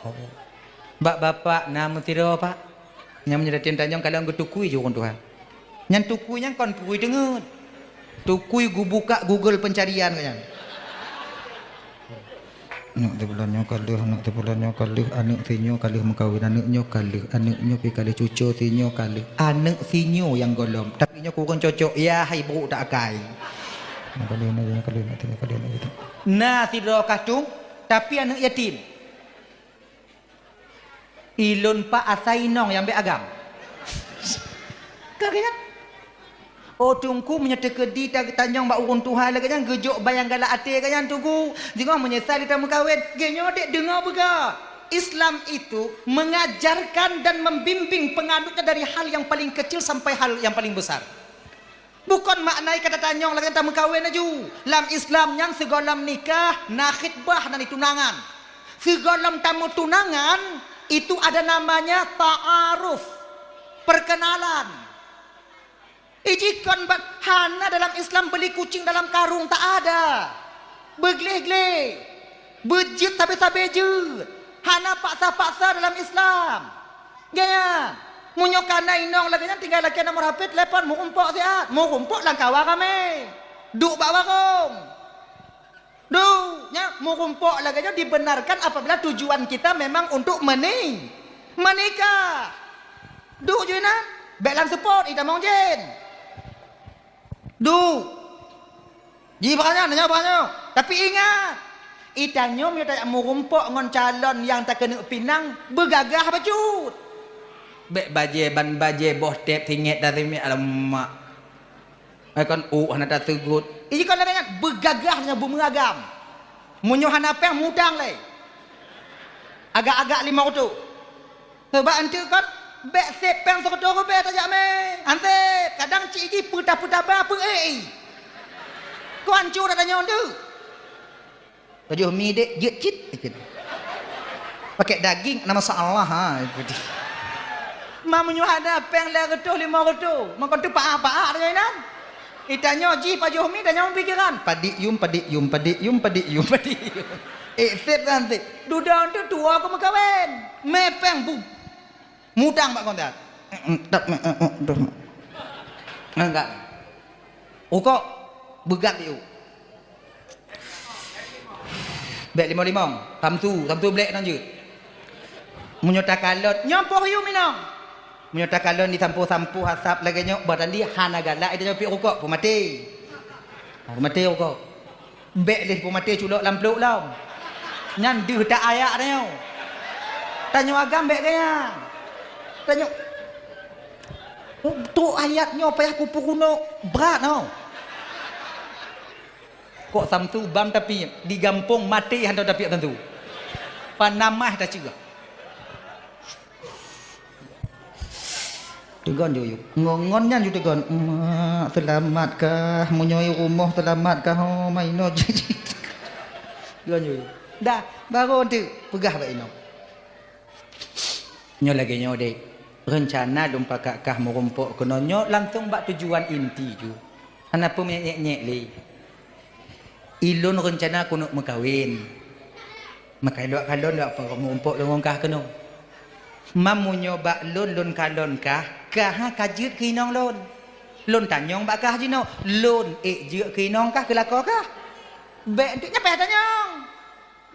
Oh. Bak bapak na meusidroe, Pak. Nyang meunyoe tatanyong kalon geutukui jih ureuëng tuha. Nyan tukui nyan kon tukui teungeut. Tukui geubuka Google pencarian nyan. Aneuk teuh bulan nyoe ka lheueh, aneuk teuh bulan nyoe ka lheueh, aneuk sinyoe ka lheueh meukawen, aneuk nyoe ka lheueh, aneuk nyoe pi ka lheueh, cuco sinyoe ka lheueh. Aneuk sinyoe nyang gohlom, tapi nyoe kureueng cocok, ya hai brok tak akai. Nyoe ka lheueh, nyoe ka lheueh, aneuk teuh nyoe ka lheueh, aneuk teuh. Na sidroe kah tueng, tapi aneuk yatim. Ilôn pak asai inong nyang bék agam. Ka geuh nyan. Oh, Teungku, meunyoe teukeudi ta-, tanyong bak ureuëng tuha lagée nyan, geujok ban nyang galak até geuh nyan, Teungku. Singoh meunyeusai lé tameukawen, geuh nyoe dek deungoe beugah. Islam itu mengajarkan dan membimbing penganutnya dari hal yang paling kecil sampai hal yang paling besar. Bukon makna kata tanyong lagée tameukawen laju. Lam Islam nyan sigohlom nikah na khitbah, na tunangan. Sigohlom tameutunangan itu ada namanya ta'aruf, perkenalan. Ijikon bat hana dalam Islam beli kucing dalam karung, tak ada. Beugleh-gleh, beujeuet sabe-sabe jeuet, hana paksa-paksa dalam Islam. Gaya, meunyoe kana inong lagée nyan tinggai lakée nomor H P, telepon, meurumpok siat, meurumpok lam kawa ramé. Duek bak warong. Duek, nyan meurumpok lagée nyoe dibenarkan apabila tujuan kita memang untuk meni-, menikah. Duek jih nyan, bék lam seupôt, itamong jén. Duek. Jih bak nyan, nyoe bak nyoe. Tapi ingat, itanyoe meunyoe tajak meurumpok ngon calon nyang takeuneuk pinang, beugagah bacut. Bék bajée ban bajée boh tép singét dan simiet, alamak. Ai kon ôk hana taseugot. Ih, kon lagée nyan, beugagah nyoe beumeuagam. Meunyoe hana péng, mutang lé. Agak-agak limong reutôh. Sabab anteuk kon, bék sép péng seureutôh ribée tajak mé. Han sép, kadang cit jih peutah-peutah ba peu-ék. Kon hanco dah tanyoe tu. Pajoh mi dek, jeuet cit, ikut. Pakai daging, nama salah, ha, ikut. Ma meunyoe hana péng lhée reutôh, limong reutôh, meukeunong teupaah-paah deungon inan. Itanyoe jih pajoh mi, tanyoe pikiran. Padik yum, padik yum, padik yum, padik yum, padik yum. Eh, sép kan sép. Dudoe tu tuwoe keu meukawen. Mé péng bu. Mutang bak kontak. Enggak. Rukok, beugat di u. Bék limong-limong, samsu, samsu blék nang jeuet. Meunyoe takalon, nyoe poh yum inong. Meunyoe takalon disampoe-sampoe asap lagée nyoe, bah tandi hana galak ita nyoe piep rukok, peumaté. Ha, peumaté rukok. Bék lé peumaté culok lam plôk lom. Nyan deuh tak ayak tanyoe. Tanyoe agam bék gaya. Tanyoe Trok ayat nyoe payah kupeurunoe, brat nyoe. Kok Samsu bam tapiep, di gampông maté hana tapiep Samsu. Panamah taceue. Teugon ju, ju. Ngon, ngon nyan ju teugon. "Mak, seulamat kah? Meunyoe i rumoh seulamat kah? Oh, ma inoe." Teugon ju, ju. Dah, baru teuk peugah bak inoe. Nyoe lagèe nyoe, Dek. Reuncana lôn pakat kah meurumpok keunoe nyoe langsong bak tujuan inti ju. Hana peue meunyèk-nyèk lé. Ilôn reuncana keuneuk meukawen. Maka lôn kalon lôn peugah meurumpok lôn ngon kah keunoe. Mam meunyoe bak lôn, lôn kalon kah, kah ka jeuet keu inong lôn. Lôn tanyong bak kah jinoe, lôn ék jeuet keu inong kah, keu lakoe kah? Bèk enteuk nyan payah tanyong.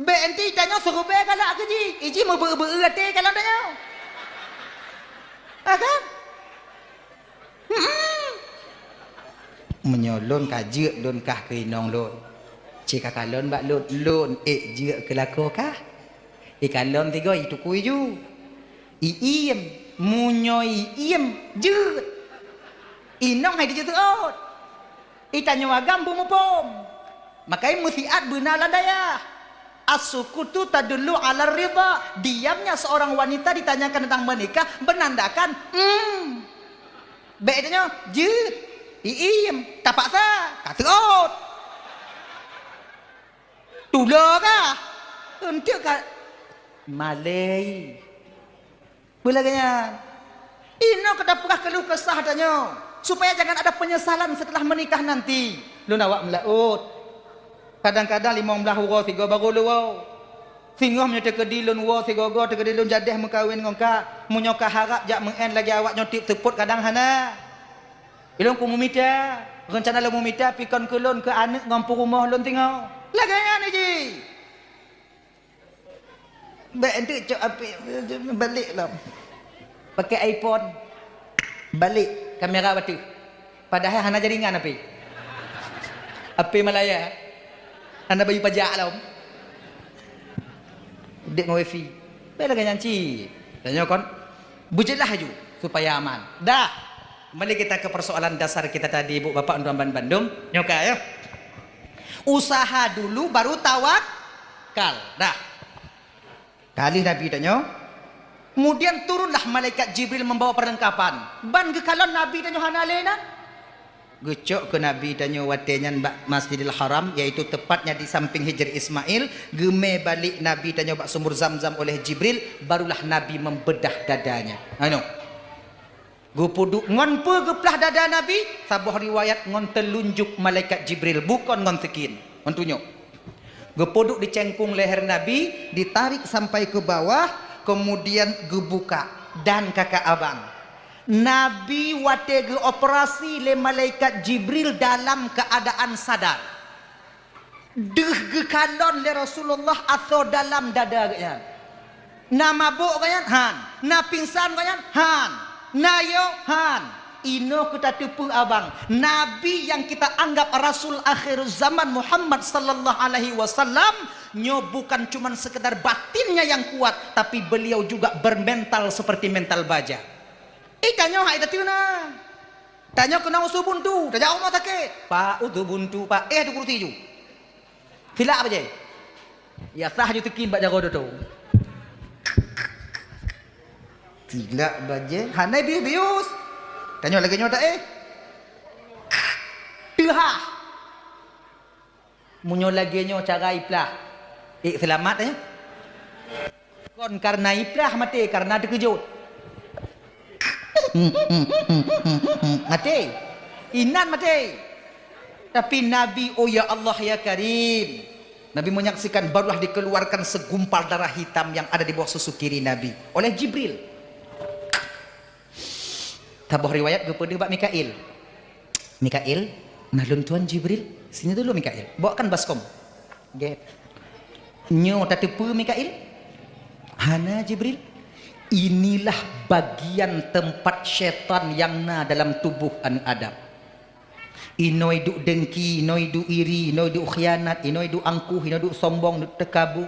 Bèk enteuk tanyoe siribèe galak keu jih, iji meubeu-beu até kalon tanyoe. Ha kan? Hmm. Meunyoe lôn ka jeuet lôn kah keu inong lôn, ci ka kalon bak lôn, lôn ék jeuet keu lakoe kah? Ikalon sigoe itukui ju. Iiem, meunyoe iiem jeuet. Inong hai dijeuet seuôt. Itanyoe agam beumuphom. Maka meusiat beuna lam dayah. As-sukutu tadullu 'ala ridha. Diamnya seorang wanita ditanyakan tentang menikah menandakan, hmm. Bèk tanyoe jeuet. Iiem, tapaksa, ka seuôt. Tulo kah? Enteuk ka malèe. Peue lagèe nyan? Inoe ka tapeugah keuluh kesah tanyoe, supaya jangan ada penyesalan setelah menikah nanti. Lôn awak meulaôt. Kadang-kadang limong blaih uroe sigoe barô lôn woe. Singoh meunyoe teukeudi lôn woe sigoe-goe, teukeudi lôn jadèh meukawen ngon kah, meunyoe kah harab jak meu'en lagèe awak nyoe tiep seupôt kadang hana. Ilôn ku meumita, reuncana lôn meumita pikon keu lôn keu aneuk ngon peurumoh lôn singoh. Lagèe nyan jih. Bèk enteuk cok apé, balek lom. Pakai iPhone. Balek kamera bateue. Padahai hana jaringan apé. Apé Malaya. Hana bayeue pajak lom. Udép ngon wifi. Bèk lagèe nyan cit. Tanyoe kon beujeulaih laju supaya aman. Dah. Kembali kita ke persoalan dasar kita tadi, Ibu Bapak, untuk bandum. Nyoe ka ya. Usaha dulu baru tawakal. Dah. Ka lheueh Nabi tanyoe, kemudian turunlah malaikat Jibril membawa perlengkapan. Ban geukalon Nabi tanyoe hana lé na. Geucok keu Nabi tanyoe watèe nyan bak Masjidil Haram, yaitu tepatnya di samping Hijr Ismail. Geumè balek Nabi tanyoe bak sumur Zamzam oleh Jibril, barulah Nabi membedah dadanya. Anu. Geupeuduek ngon peue geuplah dada Nabi? Saboh riwayat ngon teulunjuk malaikat Jibril, bukon ngon sikin, ngon tunyok. Geupeuduek di cengkung leher Nabi, ditarik sampai ke bawah, kemudian geubuka dan kakak abang. Nabi watèe geuoperasi lé malaikat Jibril dalam keadaan sadar. Deuh geukalon lé Rasulullah asoe dalam dada geuhnyan. Na mabök geuhnyan? Han. Na pingsan geuhnyan? Han. Na yo? Han. Inoe keu tateupeue abang, Nabi yang kita anggap Rasul akhir zaman Muhammad sallallahu alaihi wasallam, nyoe bukan cuman sekedar batinnya yang kuat, tapi beliau juga bermental seperti mental baja. Eh, tanyoe hai tateuna. Tanyoe keunong usu buntu, tajak rumoh sakét. Pak, usu buntu, Pak. Eh, tu kursi ju. Silak bajèe. Ya sah ju teukin bak jaroe doto. Silak bajèe, hana bius-bius. Tanyoe lagèe nyoe tak eh? Teuhah. Meunyoe lagèe nyoe cara iplah, ék seulamat, eh? Kon kareuna iplah maté, kareuna teukeujot. Maté. Inan maté. Tapi Nabi, oh ya Allah, ya Karim. Nabi menyaksikan, barulah dikeluarkan segumpal darah hitam yang ada di bawah susu kiri Nabi oleh Jibril. Saboh riwayat geupeudeuh bak Mikail. "Mikail, na lôn tuan Jibril, sini dulu Mikail. Bawakan baskom." Gét. "Nyoe tateupeue Mikail?" "Hana Jibril. Inilah bagian tempat syaitan yang na dalam tubuh aneuk Adam. Inoe duek dengki, inoe duek iri, inoe duek khianat, inoe duek angkuh, inoe duek sombong, duek teukabu."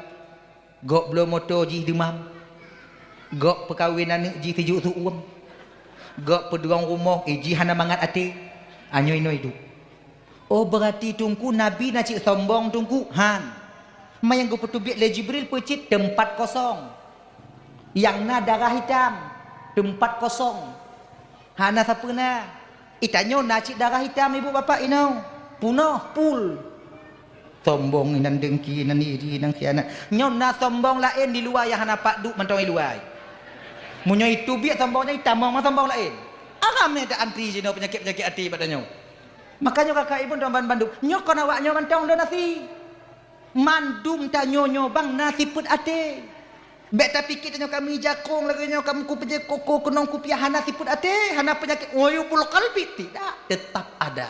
Gob bloe moto jih deumam. Gob peukawen aneuk jih sijuek su uem. Gok peudong rumoh, iji hana mangat até. Anyoe inoe iduek. Oh, beurati Teungku, Nabi na cit sombong, Teungku? Han. Ma nyang geupeuteubiet lé Jibril peucit teumpat kosong. Nyang na darah hitam, teumpat kosong. Hana sapeue na. Itanyoe na cit darah hitam, ibu bapak inoe. Punoh, pul. Sombong, inan dengki, inan iri, inan khianat. Nyoe na sombong laén di luwa nyang hana pat duek mantong i luwa. Meunyoe iteubiet sombong nyan, itamong ngon sombong laén. Aram nyan ta-antri jinoe peunyakét-peunyakét até bak tanyoe. Makajih kakak ibu dan ban-, bandum, nyoe kon awak nyoe mantong lôn asi. Mandum tanyoe nyoe bang na sifeuet até. Bèk tapike tanyoe ka meuijakong lagèe nyoe, ka meukupeujeuet koko keunong kupiah, hana sifeuet até, hana peunyakét uyubul qalbi, tidak, tetap ada.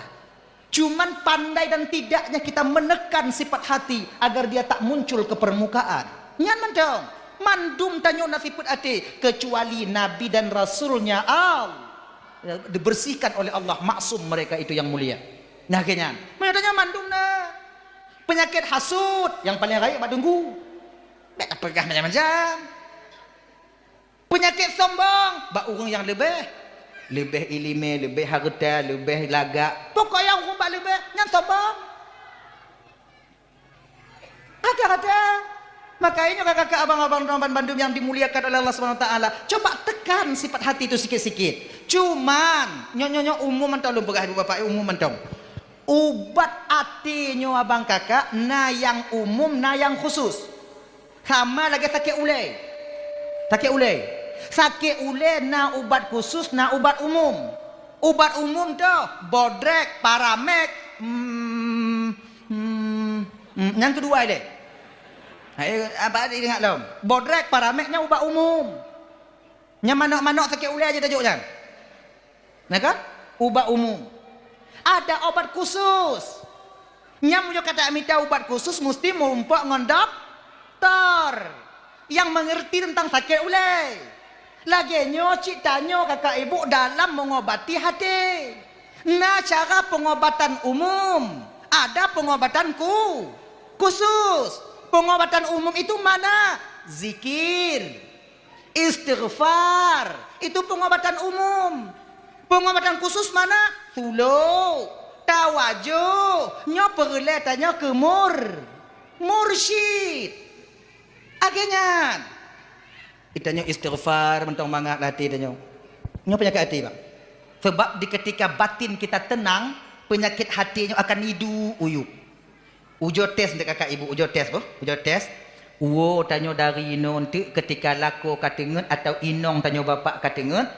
Cuman pandai dan tidaknya kita menekan sifat hati agar dia tak muncul ke permukaan. Nyan mantong, mandum tanyoe na sifeuet até, kecuali Nabi dan Rasulnya Allah, dibersihkan oleh Allah, maksum mereka itu yang mulia. Nah, keu nyan. Meunyoe tanyoe mandum na. Peunyakét hasut nyang paleng rayeuk bak Teungku. Bèk tapeugah macam-macam. Peunyakét sombong bak ureueng nyang leubeh, leubeh ileumèe, leubeh hareuta, leubeh lagak. Pokok nyang ureueng bak leubeh nyan sombong. Rata-rata. Makajih nyoe kakak-kakak, abang-abang, teman bandum yang dimuliakan oleh Allah Subhanahu Wa Taala, coba tekan sifat hati itu sikit-sikit. Cuman, nyoe, nyoe, nyoe umum mantong lôn peugah, ibu bapak, umum mantong. Ubat até nyoe abang kakak, na nyang umum, na nyang khusus. Sama lagèe sakét ulèe. Sakét ulèe. Sakét ulèe na ubat khusus, na ubat umum. Ubat umum toh, bodrek, paramek, mm, mm, mm, nyang keudua ilèe. Hai, apa ingat lom? Bodrek, paramek nyan ubat umum. Nyang manok-manok sakét ulèe aja tajok nyan. Nah kan? Ubat umum. Ada obat khusus. Nyang meunyoe ka tamita ubat khusus, musti meurumpok ngon doktor nyang mengerti tentang sakét ulèe. Lagèe nyoe cit tanyoe kakak ibu dalam mengobati até. Na cara pengobatan umum, ada pengobatan khu-, khusus. Pengobatan umum itu mana? Zikir. Istighfar, itu pengobatan umum. Pengobatan khusus mana? Sulu, tawajuh, nyoe peureulèe tanyoe keu mur-, mursyid. Lagèe nyan. Tanyoe istighfar, mantong mangat lam até tanyoe. Nyoe peunyakét até, bang. Sebab di ketika batin kita tenang, peunyakét até nyoe akan iduek uyub. Ujoe tes dek kakak ibu, ujoe tes boh, ujoe tes. Uwoe tanyoe dari inoe enteuk keutika lakoe ka teungeut atawa inong tanyoe bapak ka teungeut,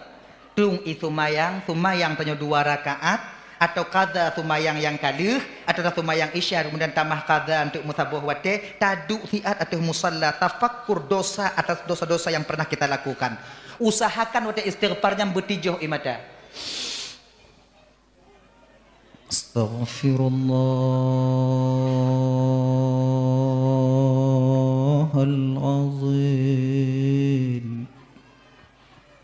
tueng ie seumayang, seumayang tanyoe dua rakaat, atawa qadha seumayang nyang ka lheueh, atawa seumayang Isya kemudian tamah qadha enteuk meusaboh watèe, taduek siat ateueh musalla, tafakkur dosa atas dosa-dosa yang pernah kita lakukan. Usahakan watèe istighfar nyan beutijôh ie mata. Astaghfirullahalazim.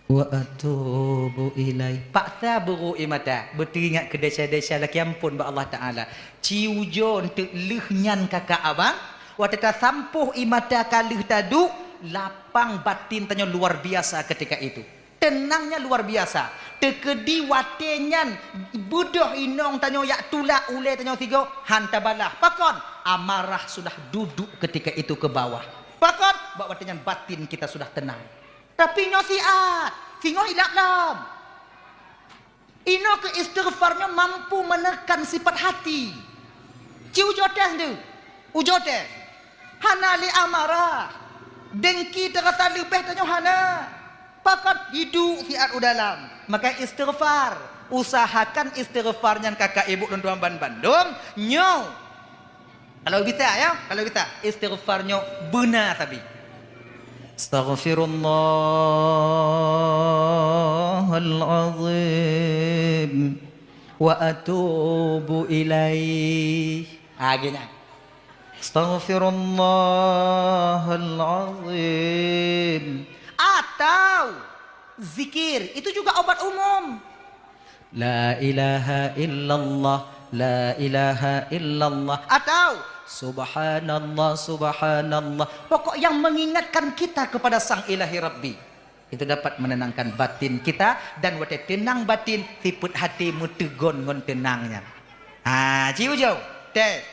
Wa atubu ilaih. Paksa beurôk ie mata, beuteuingat keu desya-desya lakèe amphon bak Allah Taala. Ci ujoe enteuk lheueh nyan kakak abang, watèe tasampôh ie mata ka lheueh taduek, lapang batin tanyoe luar biasa ketika itu. Teunangnya luar biasa. Teukeudi watèe nyan beudôh inong tanyoe jak tulak ulèe tanyoe sigoe, han tabalah. Pakon? Amarah sudah duduk ketika itu ke bawah. Pakon? Bak watèe nyan batin kita sudah tenang. Tapi nyoe siat, singoh ilap lom. Inoe keu istighfar nyoe mampu menekan sifat hati. Ci ujoe tes tu. Ujoe tes. Hana lé amarah. Dengki teurasa leubeh tanyoe hana. Pakon? Iduek siat u dalam. Maka istighfar. Usahakan istighfar nyan kakak ibu lôn tuan ban bandum. Nyoe. Kalau bisa ya, kalau bisa. Istighfar nyoe beuna sabe. Astaghfirullahalazim. Wa atubu ilaih. Ha, geuh nyan. Astaghfirullahalazim. Atau zikir, itu juga obat umum. La ilaha illallah, la ilaha illallah. Atau subhanallah, subhanallah. Pokok yang mengingatkan kita kepada Sang Ilahi Rabbi. Itu dapat menenangkan batin kita, dan watée teunang batin, sifeuet até meuteugon ngon teunang nyan. Ha, ci ujoe, tes.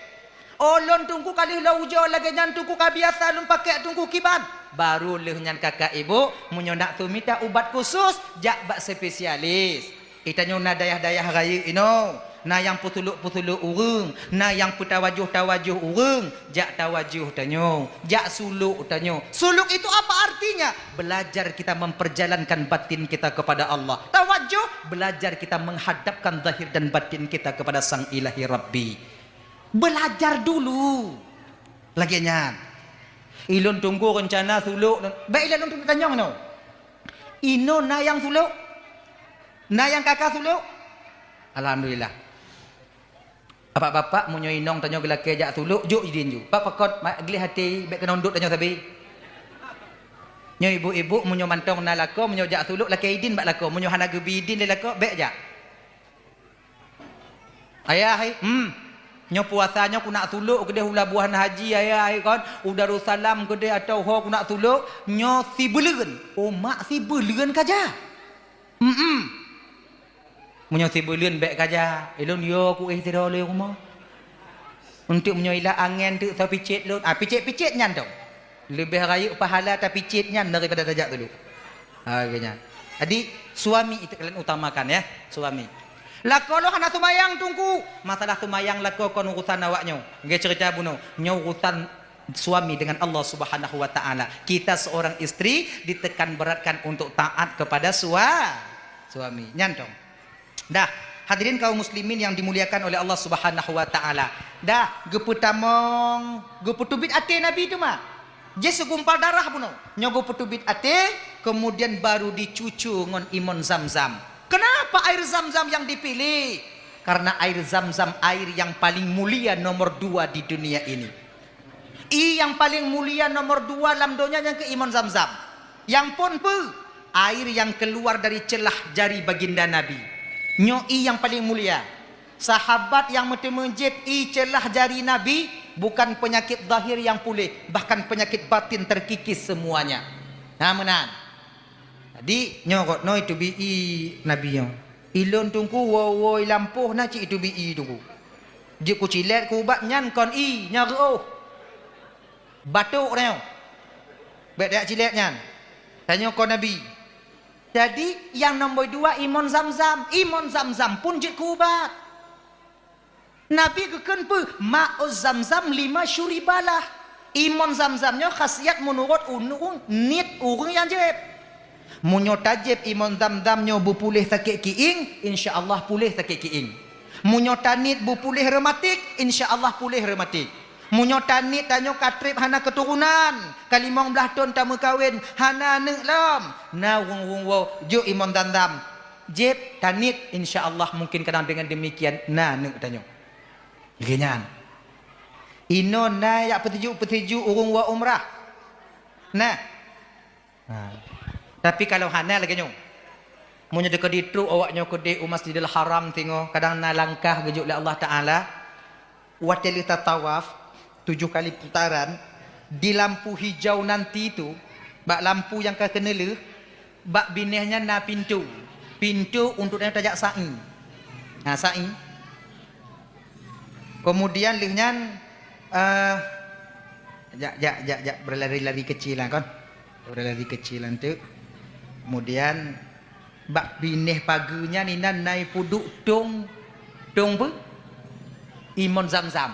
Oh, lôn Teungku ka lheueh lôn ujoe lagée nyan Teungku, ka biasa lôn pakék Teungku kiban. Barô lheueh nyan kakak ibu, meunyoe nak sumita ubat khusus, jak bak spesialis. Di tanyoe na dayah-dayah rayeuk inoe, na nyang peusulok-peusulok ureuëng, na nyang peutawajoh-tawajoh ureuëng, jak tawajoh tanyoe, jak sulok tanyoe. Sulok itu apa artinya? Belajar kita memperjalankan batin kita kepada Allah. Tawajoh, belajar kita menghadapkan zahir dan batin kita kepada Sang Ilahi Rabbi. Belajar dulu. Lagée nyan. Ilôn Teungku reuncana sulok, bék ilôn Teungku tanyong nyoe. Inoe na nyang sulok? Na nyang ka ka sulok? Alhamdulillah. Bapak-bapak, meunyoe inong tanyoe geulakée jak sulok, jok idin ju. Bak pakon, ma-, gleh até, bék keunong dot tanyoe sabe. Nyoe ibu-ibu, meunyoe mantong na lakoe, meunyoe jak sulok, lakée idin bak lakoe. Meunyoe hana geubi idin lé lakoe, bék jak. Ayah, hai, hmm. Nyoe puasa nyoe ku nak sulok keudeh u Labuhan Haji, ayah, hai, kon, u Darussalam keudeh atawa ho ku nak sulok, nyoe sibuleuen. Oh, mak, sibuleuen ka jak? Hmm. Meunyoe sibuleuen bék ka jak, ilôn yo ku éh sidroe lé rumoh. Untuk meunyoe ilah angén teuk tapicét lôn, ah, picét-picét nyan dong. Leubeh rayeuk pahala tapicét nyan daripada tajak sulok. Ha, geuh nyan. Jadi, suami itu kalian utamakan, ya, suami. Lakoe lôn hana seumayang, Teungku. Masalah seumayang lakoe kon urusan awak nyoe. Nggeh cerita bunoe. Nyoe urusan suami dengan Allah Subhanahu wa Ta'ala. Kita seorang istri ditekan beratkan untuk taat kepada sua-, suami. Nyan dong. Dah, hadirin kaum muslimin yang dimuliakan oleh Allah Subhanahu wa Ta'ala. Dah, geupeutamong, geupeuteubiet até Nabi teuma. Jih segumpal darah bunoe. Nyoe geupeuteubiet até, kemudian baru dicucu ngon imon Zam-Zam. Kenapa air Zam-Zam yang dipilih? Karena air Zam-Zam air yang paling mulia nomor dua di dunia ini. Ie nyang paleng mulia nomor dua lam donya nyang keu imon Zam-Zam. Nyang phon peue? Air nyang keuluar dari ceulah jari baginda Nabi. Nyoe ie nyang paleng mulia. Sahabat nyang meuteumé jieb ie ceulah jari Nabi, bukan peunyakét zahir nyang puléh, bahkan peunyakét batin teukikis seumuanya. Na meunan. Jadi, nyoe gobnyoe iteubiet ie Nabi nyoe. Ilôn Teungku woe-woe i lampôh na cit iteubiet ie Teungku. Jeuet kucilét keu ubat nyan kon ie, nyan reuôh. Batuk tanyoe. Bék tajak cilét nyan. Tanyoe kon Nabi. Jadi, nyang nomor dua imon Zam-Zam. Imon Zam-Zam pun jeuet keu ubat. Nabi geukheun peue? Ma'u Zamzam lima syuribalah. Imon Zamzam nyoe khasiat meunurot ureuëng niet ureuëng nyang jieb. Meunyoe tajieb imon Zamzam nyoe beupuléh sakét kiéng, insya Allah puléh sakét kiéng. Meunyoe taniet beupuléh rematik, insya Allah puléh rematik. Meunyoe taniet tanyoe ka treb hana keuturonan, ka limong blaih thon tameukawen, hana aneuëk lom, na ureuëng-ureuëng woe jok imon Zamzam. Jieb, taniet, insya Allah mungkin kadang dengan demikian na aneuëk tanyoe. Lagée nyan. Inoe na jak peutuju-peutuju ureuëng woe umrah. Nah. Ha. Tapi kalau hana lagée nyoe. Meunyoe teuka ditrok awak nyoe keudeh u Masjidil Haram singoh, kadang na langkah geujok lé Allah Taala. Watée lheueh tatawaf tujoh kali putaran, di lampu hijau nanti tu, bak lampu nyang ka keuneulheueh, bak binéh nyan na pintoe. Pintoe untuk tajak sa'i. Ha, sa'i. Kemudian lheueh nyan, eh, jak, jak, jak, jak, berlari-lari kecil lah kon. Berlari kecil lah tu. Kemudian bak binéh pageue nyan inan na ipeuduek tong, tong peue? Imon Zamzam.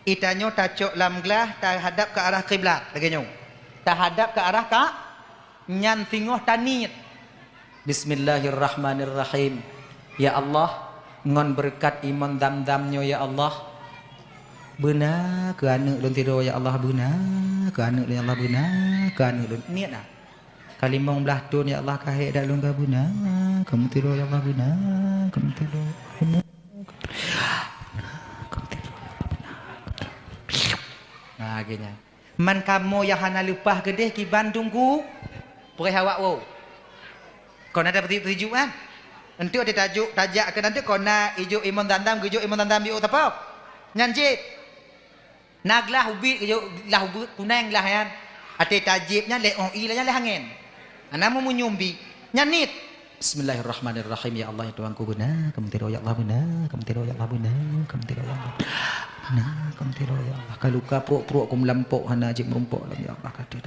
Itanyoe tacok lam glah tahadap ke arah kiblat lagée nyoe. Tahadap ke arah ka, nyan singoh taniet. Bismillahirrahmanirrahim. Ya Allah, ngon beureukat imon Zamzam nyoe ya Allah, beuna keu aneuëk lôn sidroe ya Allah, beuna keu aneuëk lôn ya Allah, beuna keu aneuëk lôn. Niet na. Ka limong blaih thon ya Allah ka hék dak lôn ka beuna, kamoe sidroe ya Allah beuna, kamoe sidroe beuna. Nah, akhirnya. Man kamoe nyang hana leupah keudeh kiban Teungku, peureh awak woe. Kon na tapeusijuek-sijuek kan? Enteuk teutajok tajak keu nanti kon na ijok imon Zamzam, geujok imon Zamzam jok sapo? Nyan cit. Na glah ubit geujok, glah ubit kuneng glah nyan. Até tajieb nyan lé óh ie nyan lé angén. Hana meunyumbi. Nyan niet. Bismillahirrahmanirrahim. Ya Allah, ya Tuhanku, beuna kamoe tiroe, ya Allah, beuna kamoe tiroe, ya Allah, beuna kamoe tiroe, ya Allah. Beuna kamoe tiroe, ya Allah. Ka luka pruek-pruek ku meulampok, hana jeuet meurumpok lom, ya Allah, ka teuh.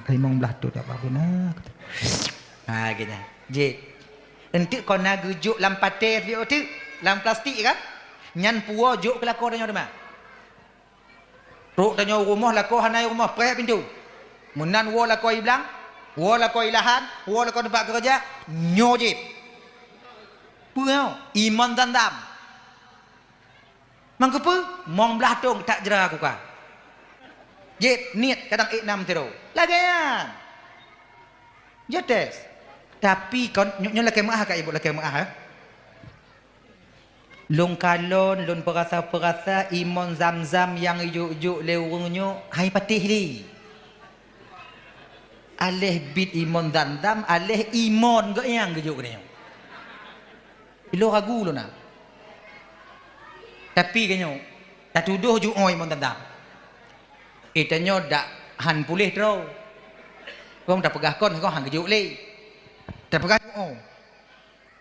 Limong blah thon, ya Allah, beuna. Ha, geuh nyan. Jih. Eunteuk kon na geujok lam paté, teuk, lam plastik kan? Nyan puwoe jok keu lakoe tanyoe teuma. Trok tanyoe u rumoh, lakoe hana i rumoh, preh pintoe. Meunan woe lakoe i blang, woe lakoe i lahan, woe lakoe teumpat keureuja, nyoe jih. Peue nyoe? Imon Zamzam. Mangkeupeu? Mong blah thon that jra kuka. Jih, niet, kadang ék nam sidroe. Lagée nyan. Jih tes. Tapi kon, nyoe, nyoe lakée meuáh ka ibu, lakée meuáh, eh. Lôn kalon, lôn peurasa-peurasa imon Zamzam nyang jok-jok lé ureuëng nyoe hai patéh lé. Aléh biet imon Zamzam, aléh imon geuh nyang geujok keunoe. Ilôn ragu lôn na. Tapi geuh nyoe, tatudoh jiôh imon Zamzam. Eh, tanyoe dak han puléh droe. Kong tapeugah kon, kong han geujok lé. Tapeugah jiôh.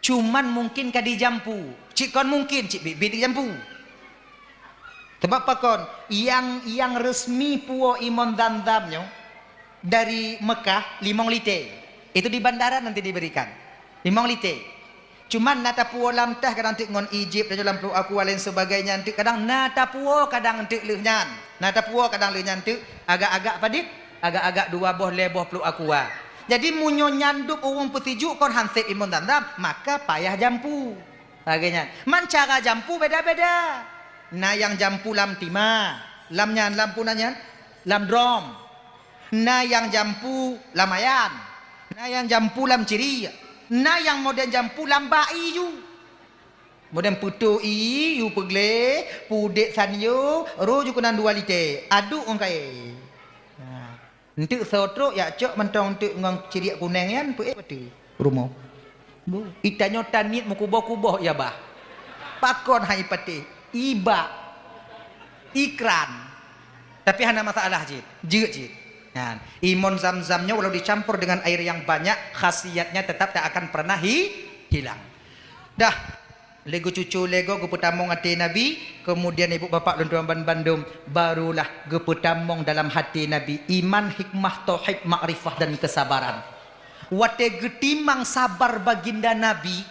Cuman mungkin ka dijampu. Cit kon mungkin, cit biet-biet dijampu. Sebab pakon, nyang, nyang resmi puwoe imon Zamzam nyoe dari Mekah limong lité. Itu di bandara nanti diberikan. Limong lité. Cuman na tapuwoe lam teh kadang teuk ngon Egypt, tanyoe lam Pluek Aqua lain sebagainya, teuk kadang na tapuwoe kadang teuk lheueh nyan. Na tapuwoe kadang lheueh nyan teuk agak-agak padit, agak-agak dua boh lhée boh Pluek Aqua. Jadi meunyoe nyan dub ureuëng peusijuek kon han sép imon Zamzam, maka payah jampu. Lagée nyan. Man cara jampu beda-beda. Na nyang jampu lam tima, lam nyan, lam puna nyan, lam drom. Na nyang jampu lam ayan. Na nyang jampu lam ciri. Na nyang modern jampu lam bak ié ju. Modern peutoe ié ju peugleh, pudek sanyo, roh ju keunan dua lité. Aduk ngon kaé. Nah. Eunteuk soe trok jak cok mantong eunteuk ngon ciriek kuneng nyan, peuék bateue rumoh. Itanyoe taniet meukuboh-kuboh ya bah. Pakon hai patéh? Ibak. Ikran. Tapi hana masalah cit. Jeuet cit. Nyan. Imon Zamzam nyoe walau dicampur dengan air yang banyak, khasiatnya tetap tak akan pernah hi-, hilang. Dah. Lé geucucu lé goe geupeutamong até Nabi, kemudian ibu bapak lôn tuan ban bandum, barulah geupeutamong dalam até Nabi iman, hikmah, tauhid, makrifah dan kesabaran. Watée geutimang sabar baginda Nabi,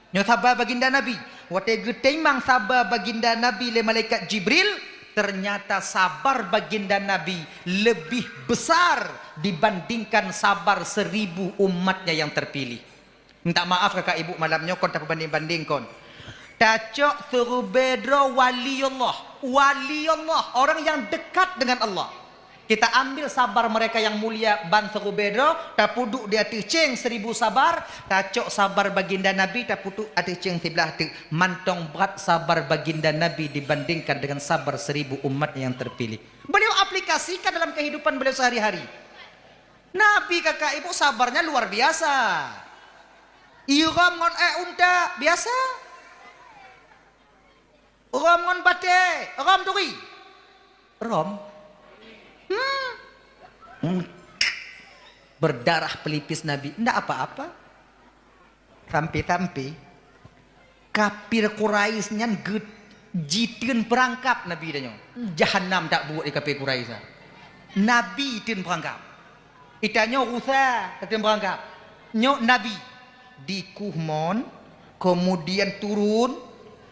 nyoe sabar baginda Nabi, watée geutimang sabar baginda Nabi lé malaikat Jibril, ternyata sabar baginda Nabi lebih besar dibandingkan sabar seribu umatnya yang terpilih. Minta maaf kakak ibu malam nyoe kon tapeubanding-banding kon. Tacok siribée droe wali Allah. Wali Allah, orang yang dekat dengan Allah. Kita ambil sabar mereka yang mulia ban siribée droe, tapeuduek di ateueh céng seribu sabar, tacok sabar baginda Nabi, tapeuduek ateueh céng siblah teuk. Mantong brat sabar baginda Nabi dibandingkan dengan sabar seribu umat yang terpilih. Beliau aplikasikan dalam kehidupan beliau sehari-hari. Nabi kakak ibu sabarnya luar biasa. Irom ngon ék unta biasa. Rom ngon batée, rom turi. Rom. Hmm. Hmm. Berdarah pelipis Nabi, ndak apa-apa. Sampai-sampai kafir Quraisy nyan geu-, jiteun peurangkab Nabi tanyoe. Jahanam tak buet di kafir Quraisy nyan. Nabi teun peurangkab. Itanyoe rusa tateun peurangkab. Nyoe Nabi dikuh mon, kemudian turun,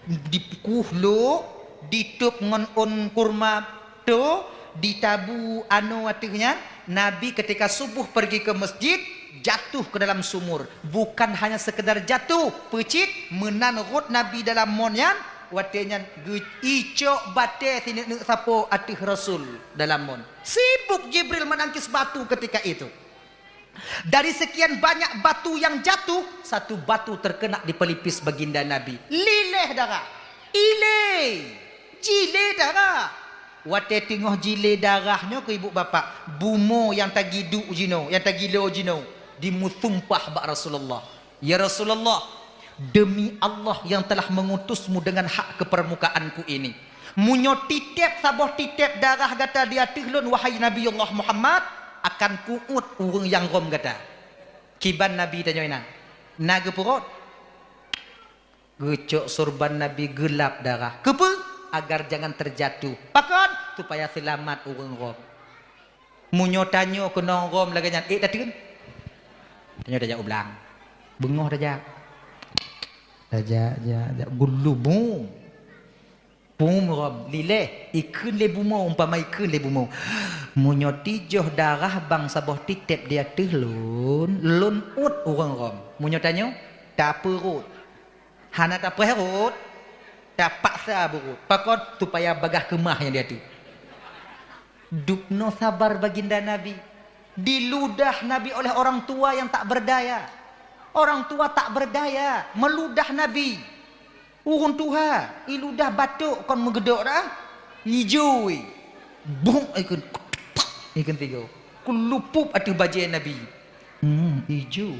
dikuh lok, ditôb ngon ôn kurma, to, ditabu anoe ateueh nyan, Nabi ketika subuh pergi ke masjid, jatuh ke dalam sumur. Bukan hanya sekedar jatuh, peucit, meunan rhot Nabi dalam mon nyan, watée nyan geu-, icok batée sineuk-neuk sapo ateueh Rasul dalam mon. Sibuk Jibril menangkis batu ketika itu. Dari sekian banyak batu yang jatuh, satu batu terkena di pelipis baginda Nabi. Lileh darah. Ilée. Jilée darah. Watée teungoh jilée darah nyoe keu ibu bapak, bumoe nyang tagiduek jinoe, nyang tagilo jinoe, jimeusumpah bak Rasulullah. Ya Rasulullah, demi Allah yang telah mengutusmu dengan hak ke permukaanku ini, meunyoe titeb saboh titeb darah gata di ateueh lôn, wahai Nabi Allah Muhammad, Akan ku'uet ureuëng nyang rhom gata. Kiban Nabi tanyoe inan. Na geupeurot. Geucok sorban Nabi geulap darah. Keupeue? Agar jangan terjatuh. Pakon? Supaya seulamat ureuëng rhom. Meunyoe tanyoe keunong rhom lagée nyan, ék tateun. Tanyoe tajak u blang. Beungoh tajak. Tajak, jak, jak. Gulubu. Pum rhom, lileh, ikheun lé bumoe, umpama ikheun lé bumoe. Meunyoe tijoh darah bang saboh titeb di ateueh lôn, lôn uet ureuëng rhom. Meunyoe tanyoe, tapeurot. Hana tapeurot, tapaksa beurot. Pakon? Supaya bagaih keumah nyang di ateueh. Dubnoe sabar baginda Nabi. Diludah Nabi oleh orang tua yang tak berdaya. Orang tua tak berdaya, meludah Nabi. Ureuëng tuha, iludah batok kon meugeudok dah. Ijo, buk ikheun, ikheun tiga. Keulupup ateueh bajée Nabi. Hmm, ijo.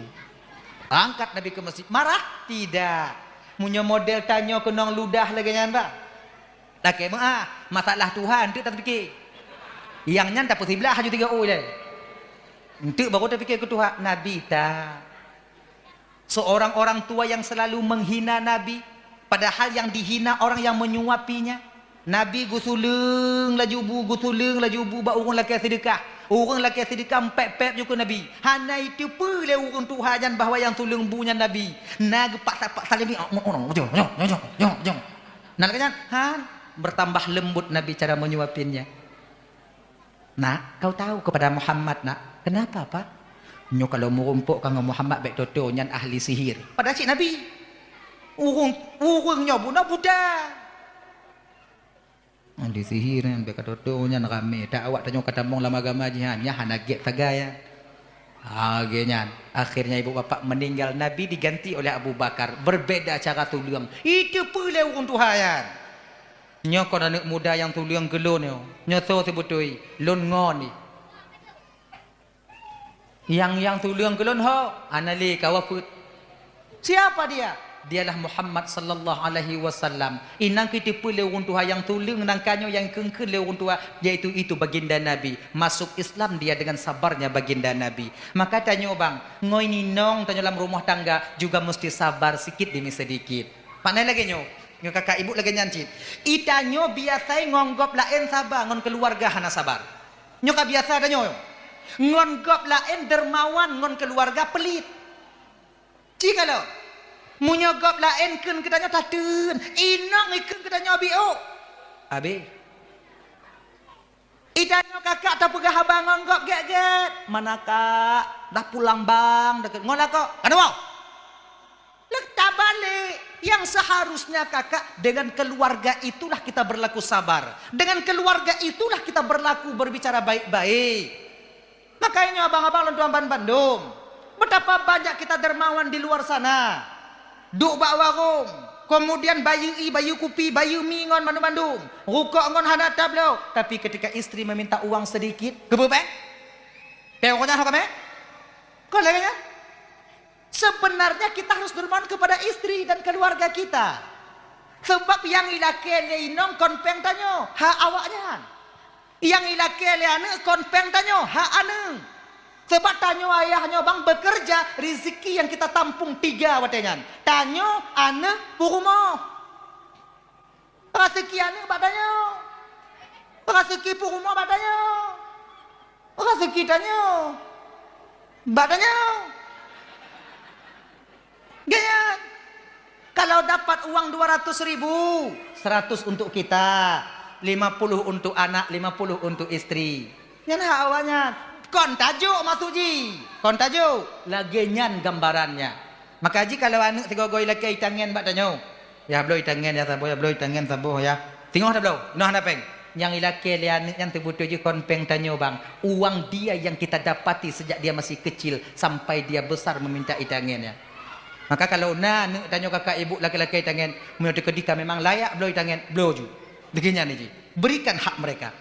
Angkat Nabi ke masjid. Marah? Tidak. Meunyoe model tanyoe keunong ludah lagée nyan, bah. Lakée meuah, masalah tuha enteuk tapike. Nyang nyan tapeusiblah aju tiga u ilée. Enteuk baru tapike keu tuha, Nabi ta. Seorang orang tua yang selalu menghina Nabi, padahal yang dihina orang yang menyuapinya. Nabi geusuleueng laju bu, geusuleueng laju bu bak ureuëng lakée seudeukah. Ureuëng lakée seudeukah mpép-mpép ju keu Nabi. Hana iteupeue lé ureuëng tuha nyan bahwa nyang suleueng bu nyan Nabi. Na geupaksa-paksa lé mi, "Oh, oh, oh, jom, jom, jom, jom, jom, jom." Nah, lagée nyan, han, bertambah lembut Nabi cara menyuapinnya. "Nak, kau tahu kepada Muhammad, nak?" "Kenapa, Pak?" "Nyoe kalau meurumpok ka ngon Muhammad bék toto nyan ahli sihir." Padahal cit Nabi. Ureuëng, ureuëng nyoe bunoe buta. Ahli sihir nyan bék ka toto nyan ramé. Tak awak tanyoe ka tamong lam agama jihan, nyan hana gét sagai nyan. Lagée nyan, akhirnya ibu bapak meninggal, Nabi diganti oleh Abu Bakar. Berbeda cara tuleueng. Iteupeue lé ureuëng tuha nyan. Nyoe kon aneuëk muda nyang tuleueng keu lôn nyoe. Nyoe soe seubeutôi? Lôn ngon jih. Nyang, nyang tuleueng keu lôn ho? Hana lé, ka wafeuet. Siapa dia? Dialah Muhammad sallallahu alaihi wasallam. Inan keuh teupeue lé ureuëng tuha nyang tuleueng nangka nyoe nyang kheun-kheun lé ureuëng tuha, yaitu itu baginda Nabi. Masuk Islam dia dengan sabarnya baginda Nabi. Maka tanyoe bang, ngon inong tanyoe lam rumoh tangga juga mesti sabar sikit demi sedikit. Makna lagée nyoe, nyoe kakak ibu lagée nyan cit. Itanyoe biasai ngon gob laén saba, ngon keuluwarga hana sabar. Nyoe ka biasa tanyoe. Ngon gob laén dermawan, ngon keuluwarga pelit. Cikalon, meunyoe gob laén kheun keu tanyoe tateun, inong ikheun keu tanyoe biôk. Abéh. Itanyoe kakak tapeugah haba ngon gob gét-gét. "Mana kak? Dah pulang bang?" Dekat ngon lakoe. Ka dua. Leuta balik. Yang seharusnya kakak dengan keluarga itulah kita berlaku sabar. Dengan keluarga itulah kita berlaku berbicara baik-baik. Makanya abang-abang lôn tuan ban bandum, betapa banyak kita dermawan di luar sana. Duek bak warong, kemudian bayeue ie, bayeue kupi, bayeue mi ngon bandum-bandum. Rukok ngon hana tabloe, tapi ketika istri meminta uang sedikit, geubeubaih. Teuh nyan ho kamé? Kon lagée nyan? Sebenarnya kita harus dermawan kepada istri dan keluarga kita. Sebab nyang ilakée lé inong kon péng tanyoe, hak awaknyan. Nyang ilakée lé aneuëk kon péng tanyoe, hak aneuëk. Sebab tanyoe ayah nyoe bang bekerja, rezeki yang kita tampung tiga watée nyan. Tanyoe, aneuëk, peurumoh. Raseuki aneuëk bak tanyoe. Raseuki peurumoh bak tanyoe. Raseuki tanyoe bak tanyoe. Gét nyan. Kalau dapat uang dua ratus ribu, seratus untuk kita, lima puluh untuk anak, lima puluh untuk istri. Nyan hak awaknyan. Kon tajok maksud jih. Kon tajok. Lagée nyan gambarannya. Maka jih kalau aneuëk sigoe-goe ilakée itangen bak tanyoe, "Yah bloe itangen yah saboh, yah bloe itangen saboh yah." Singoh tabloe, inoe hana péng. Nyang ilakée lé aneuëk nyan teubeutôi jih kon péng tanyoe bang. Uang dia yang kita dapati sejak dia masih kecil sampai dia besar meminta itangen nyan. Maka kalau na aneuëk tanyoe kakak ibu lakée-lakée itangen, meunyoe teukeudi ka memang layak bloe itangen, bloe ju. Lagée nyan jih. Berikan hak mereka.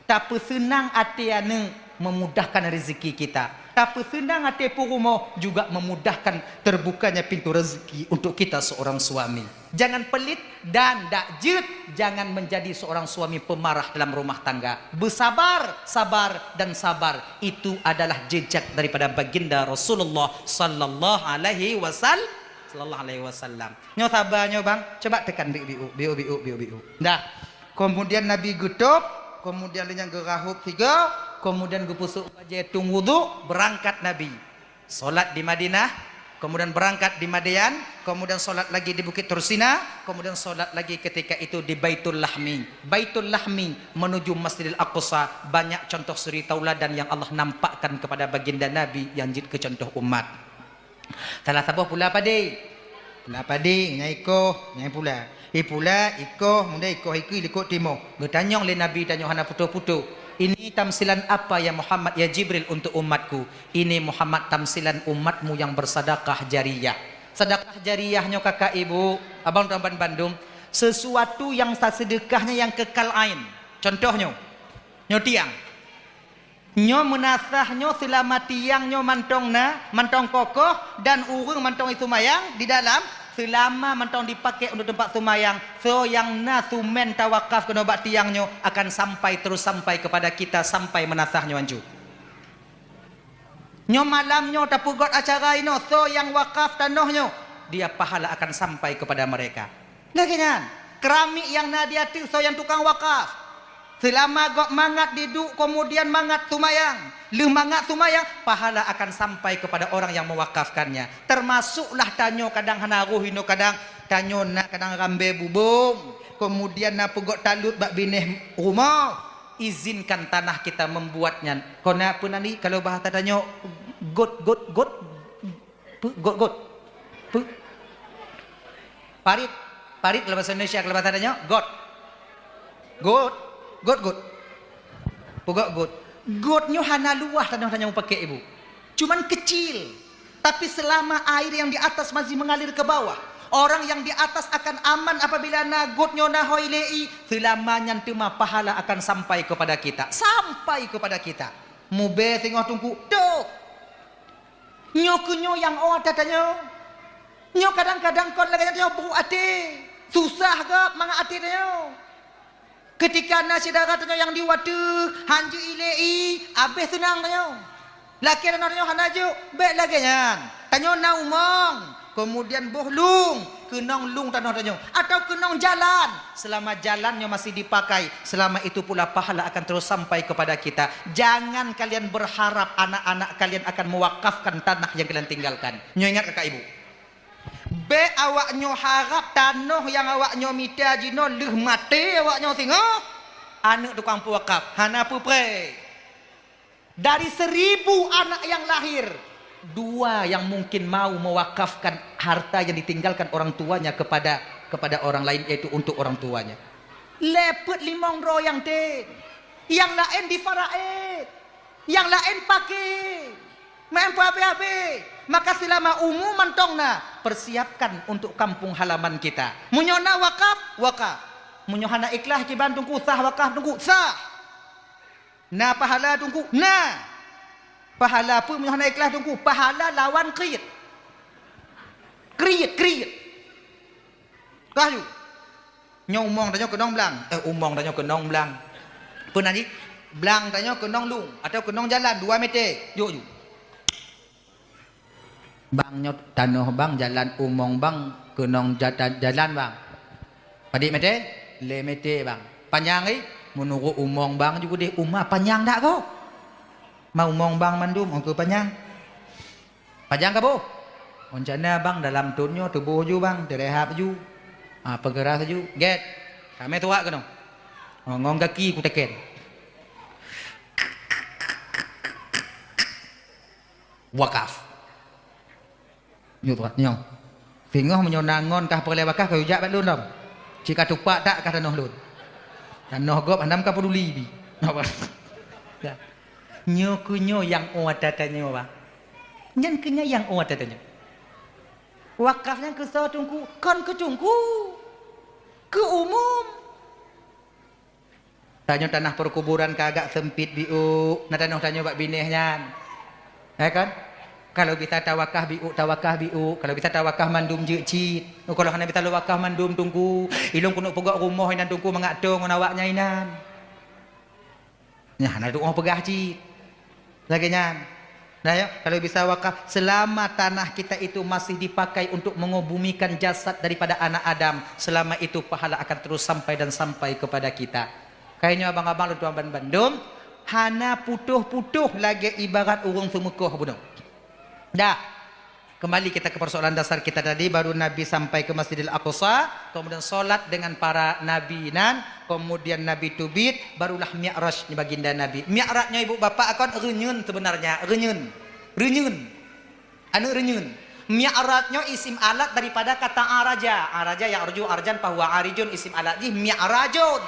Tapeuseunang até aneuëk, memudahkan rezeki kita. Tapeuseunang até peurumoh juga memudahkan terbukanya pintu rezeki untuk kita seorang suami. Jangan pelit dan dak jeuet, jangan menjadi seorang suami pemarah dalam rumah tangga. Bersabar, sabar, dan sabar. Itu adalah jejak daripada baginda Rasulullah sallallahu alaihi wasal-, sallallahu alaihi wasallam. Nyoe saba nyoe, bang, coba tekan biu-biu, biu-biu, biu-biu. Dah. Kemudian Nabi geutôb, kemudian lheueh nyan geurahôb sigoe, kemudian geupeusôk bajée tueng wudhu, beurangkat Nabi. Salat di Madinah, kemudian beurangkat di Madian, kemudian salat lagi di Bukit Tursina, kemudian salat lagi ketika itu di Baitul Lahmi. Baitul Lahmi menuju Masjidil Aqsa, banyak contoh suri tauladan yang Allah nampakkan kepada baginda Nabi nyang jeuet keu contoh umat. Salah saboh pula padé. Pula padé, nyang ikoh, nyang pula. Ipula, ikoh, kemudian ikoh ikeue likot timoh. Geutanyong lé Nabi tanyoe hana putôh-putôh, "Ini tamsilan apa ya Muhammad, ya Jibril, untuk umatku?" "Ini Muhammad tamsilan umatmu yang bersadakah jariyah." Sadakah jariyah nyoe, kakak ibu, abang tuan bandum, sesuatu yang sa-, sedekahnya yang kekal ain. Contoh nyoe, nyoe tiang. Nyoe meunasah nyoe seulama tiang nyoe mantong na, mantong kokoh, dan ureuëng mantong iseumayang di dalam, seulama mantong dipakai untuk teumpat seumayang, soe nyang na sumén tawakaf keunoe bak tiang nyoe akan sampai terus sampai kepada kita sampai meunasah nyoe ancu. Nyoe malam nyoe tapeugöt acara inoe, soe nyang wakaf tanoh nyoe, dia pahala akan sampai kepada mereka. Lagée nyan, keramik nyang na di ateueh soe nyang tukang wakaf. Seulama gob mangat diduek, kemudian mangat seumayang. Lheueh mangat seumayang, pahala akan sampai kepada orang yang mewakafkannya. Termasuklah tanyoe kadang hana roh inoe kadang, tanyoe na kadang rambée bubông, kemudian na peugöt talot bak binéh rumoh. Izinkan tanah kita membuat nyan. Kon na peue nan di, kalau bahasa tanyoe, got, got, got, Peu-, got, got. Peu-, parit. Parit kalau bahasa Indonesia, kalau bahasa tanyoe, got. Got. Got, got. Peugöt got. Got nyoe hana luwah tanoh tanyoe meupaké, Ibu. Cuman kecil. Tapi selama air yang di atas masih mengalir ke bawah, orang yang di atas akan aman apabila na got nyoe na hôi lé i, selama nyan teuma pahala akan sampai kepada kita. Sampai kepada kita. Mubée singoh teungku, dok. Nyoe keuh nyoe nyang ôh ata tanyoe. Nyoe kadang-kadang kon lagée nyan tanyoe brok até. Susah gob mangat até tanyoe. Keutika na syedara tanyoe nyang di watée, han jeuet ilée i, abéh seunang tanyoe. Lakée tanoh tanyoe hana jok, bék lagée nyan. Tanyoe na umong, keumudian boh lueng, keunong lueng tanoh tanyoe, atau keunong jalan. Selama jalan nyoe masih dipakai, selama itu pula pahala akan terus sampai kepada kita. Jangan kalian berharap anak-anak kalian akan mewakafkan tanah yang kalian tinggalkan. Nyoe ingat kakak ibu. Bék awak nyoe harap tanoh nyang awak nyoe mita jinoe lheueh maté awak nyoe singoh, aneuëk tukang peuwakaf, hana peupré. Dari seribu anak yang lahir, dua yang mungkin mau mewakafkan harta yang ditinggalkan orang tuanya kepada, kepada orang lain, yaitu untuk orang tuanya. Lhée peuet limong droe nyang tem, nyang laén di Faraid, nyang laén paké, maén peuhabéh-habéh. Maka selama umu mantong na, persiapkan untuk kampung halaman kita. Meunyoe na wakaf, wakaf. Meunyoe hana ikhlas kiban teungku, sah wakaf teungku, sah. Na pahala teungku? Na. Pahala peue meunyoe hana ikhlas teungku? Pahala lawan kriet. Kriet, kriet. Kah ju. Nyoe umong tanyoe keunong blang. Eh, umong tanyoe keunong blang. Peue nan jih? Blang tanyoe keunong lueng atau keunong jalan dua meter. Jok ju. Bang nyoe tanoh bang, jalan umong bang, keunong ja-, jalan bang. Padit meter? Lhée meter bang. Panyang ih? Meunurot umong bang ju keudeh uma panyang dak gob? Ma umong bang mandum, ongkeu panyang. Panyang ka boh? Rencana bang dalam thon nyoe teuboh ju bang, teurehab ju. Ha, peugeurah ju. Gét. Ramé tuwak keunoe. Ngon, ngon gaki kuteken. Wakaf. Nyoe tuan, nyoe. Singoh meunyoe na ngon kah peureulée wakaf, kayue jak bak lôn lom. Cit ka tupak that kah tanoh lôn. Tanoh gob hana ka peuduli bi. Nyoe keuh nyoe nyang ôh ata tanyoe, bah. Nyan keuh nyan nyang ôh ata tanyoe. Wakaf nyan keu soe teungku? Kon keu teungku. Keu umum. Tanyoe tanah perkuburan ka agak sempit biôh, na tanoh tanyoe bak binéh nyan. Ya kan? Kalau bisa tawakah biuk, tawakah biuk. Kalau bisa tawakah mandum jeuet cit. Oh, kalau hana bisa tawakah mandum, Teungku, ilôn keuneuk peugöt rumoh inan, Teungku, mangat toe ngon awak nyan inan. Nyan hana doa peugah cit. Lagèe nyan. Nah, ya, kalau bisa wakaf, selama tanah kita itu masih dipakai untuk mengebumikan jasad daripada anak Adam, selama itu pahala akan terus sampai dan sampai kepada kita. Kayaknya abang-abang lôn tuan ban bandum, hana putôh-putôh lagèe ibarat ureueng seumeukoh bunoe. Dah. Kembali kita ke persoalan dasar kita tadi, baru Nabi sampai ke Masjidil Aqsa, kemudian sholat dengan para nabi nan, kemudian Nabi teubiet, barulah Mi'raj baginda Nabi. Mi'raj nyoe ibu bapak kon reunyeun sebenarnya, reunyeun. Reunyeun. Aneuk reunyeun. Mi'raj nyoe isim alat daripada kata araja. Araja ya'ruju arjan fahuwa arijun, isim alat jih mi'rajun.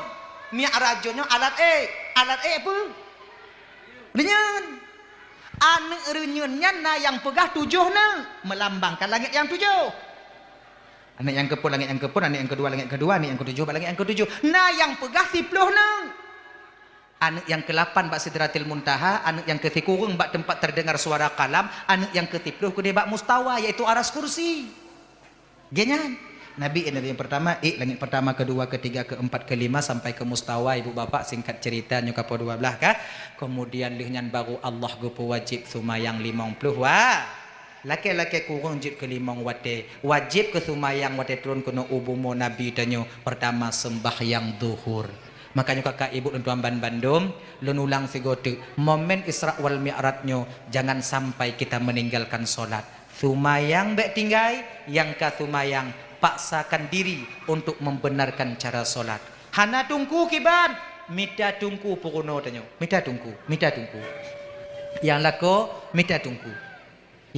Mi'rajun nyoe alat ék. Alat ék peue? Reunyeun. Aneuk reunyeun nyan na nyang peugah tujoh neuk, melambangkan langit nyang tujoh. Aneuk nyang keupeuet langit nyang keupeuet, aneuk nyang keudua langit keudua, aneuk nyang keutujoh bak langit nyang keutujoh. Na nyang peugah siplôh neuk. Aneuk nyang keulapan bak Sidratil Muntaha, aneuk nyang keusikureueng bak teumpat terdengar suara kalam, aneuk nyang keusiplôh keudéh bak mustawa, yaitu aras kursi. Geuh nyan. Nabi, Nabi nyang pertama, ék langit pertama, kedua, ketiga, keempat, kelima, sampai ke mustawa, ibu bapak, singkat cerita, nyoe kapoh dua blah kah. Kemudian lheueh nyan baru Allah geupeuwajib seumayang limong ploh wa-, lakèe-lakèe kureueng jeuet keu limong watèe. Wajib keu seumayang watèe turun keunoe u bumoe Nabi tanyoe, pertama sembahyang zuhur. Makanya kakak ibu dan tuan ban bandum, lôn ulang sigoe teuk, momen Isra wal Mi'raj nyoe jangan sampai kita meninggalkan sholat. Seumayang bèk tinggai, nyang ka seumayang paksakan diri untuk membenarkan cara sholat. Hana teungku kiban, mita teungku peurunoe tanyoe. Mita teungku, mita teungku. Nyang lakoe, mita teungku.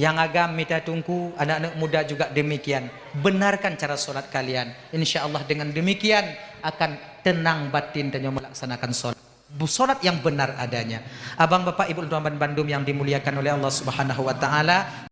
Nyang agam mita teungku, anak-anak muda juga demikian. Benarkan cara sholat kalian. Insya Allah dengan demikian akan tenang batin tanyoe melaksanakan sholat. Bu-, sholat yang benar adanya. Abang, bapak, ibu, tuan ban bandum yang dimuliakan oleh Allah Subhanahu wa Ta'ala,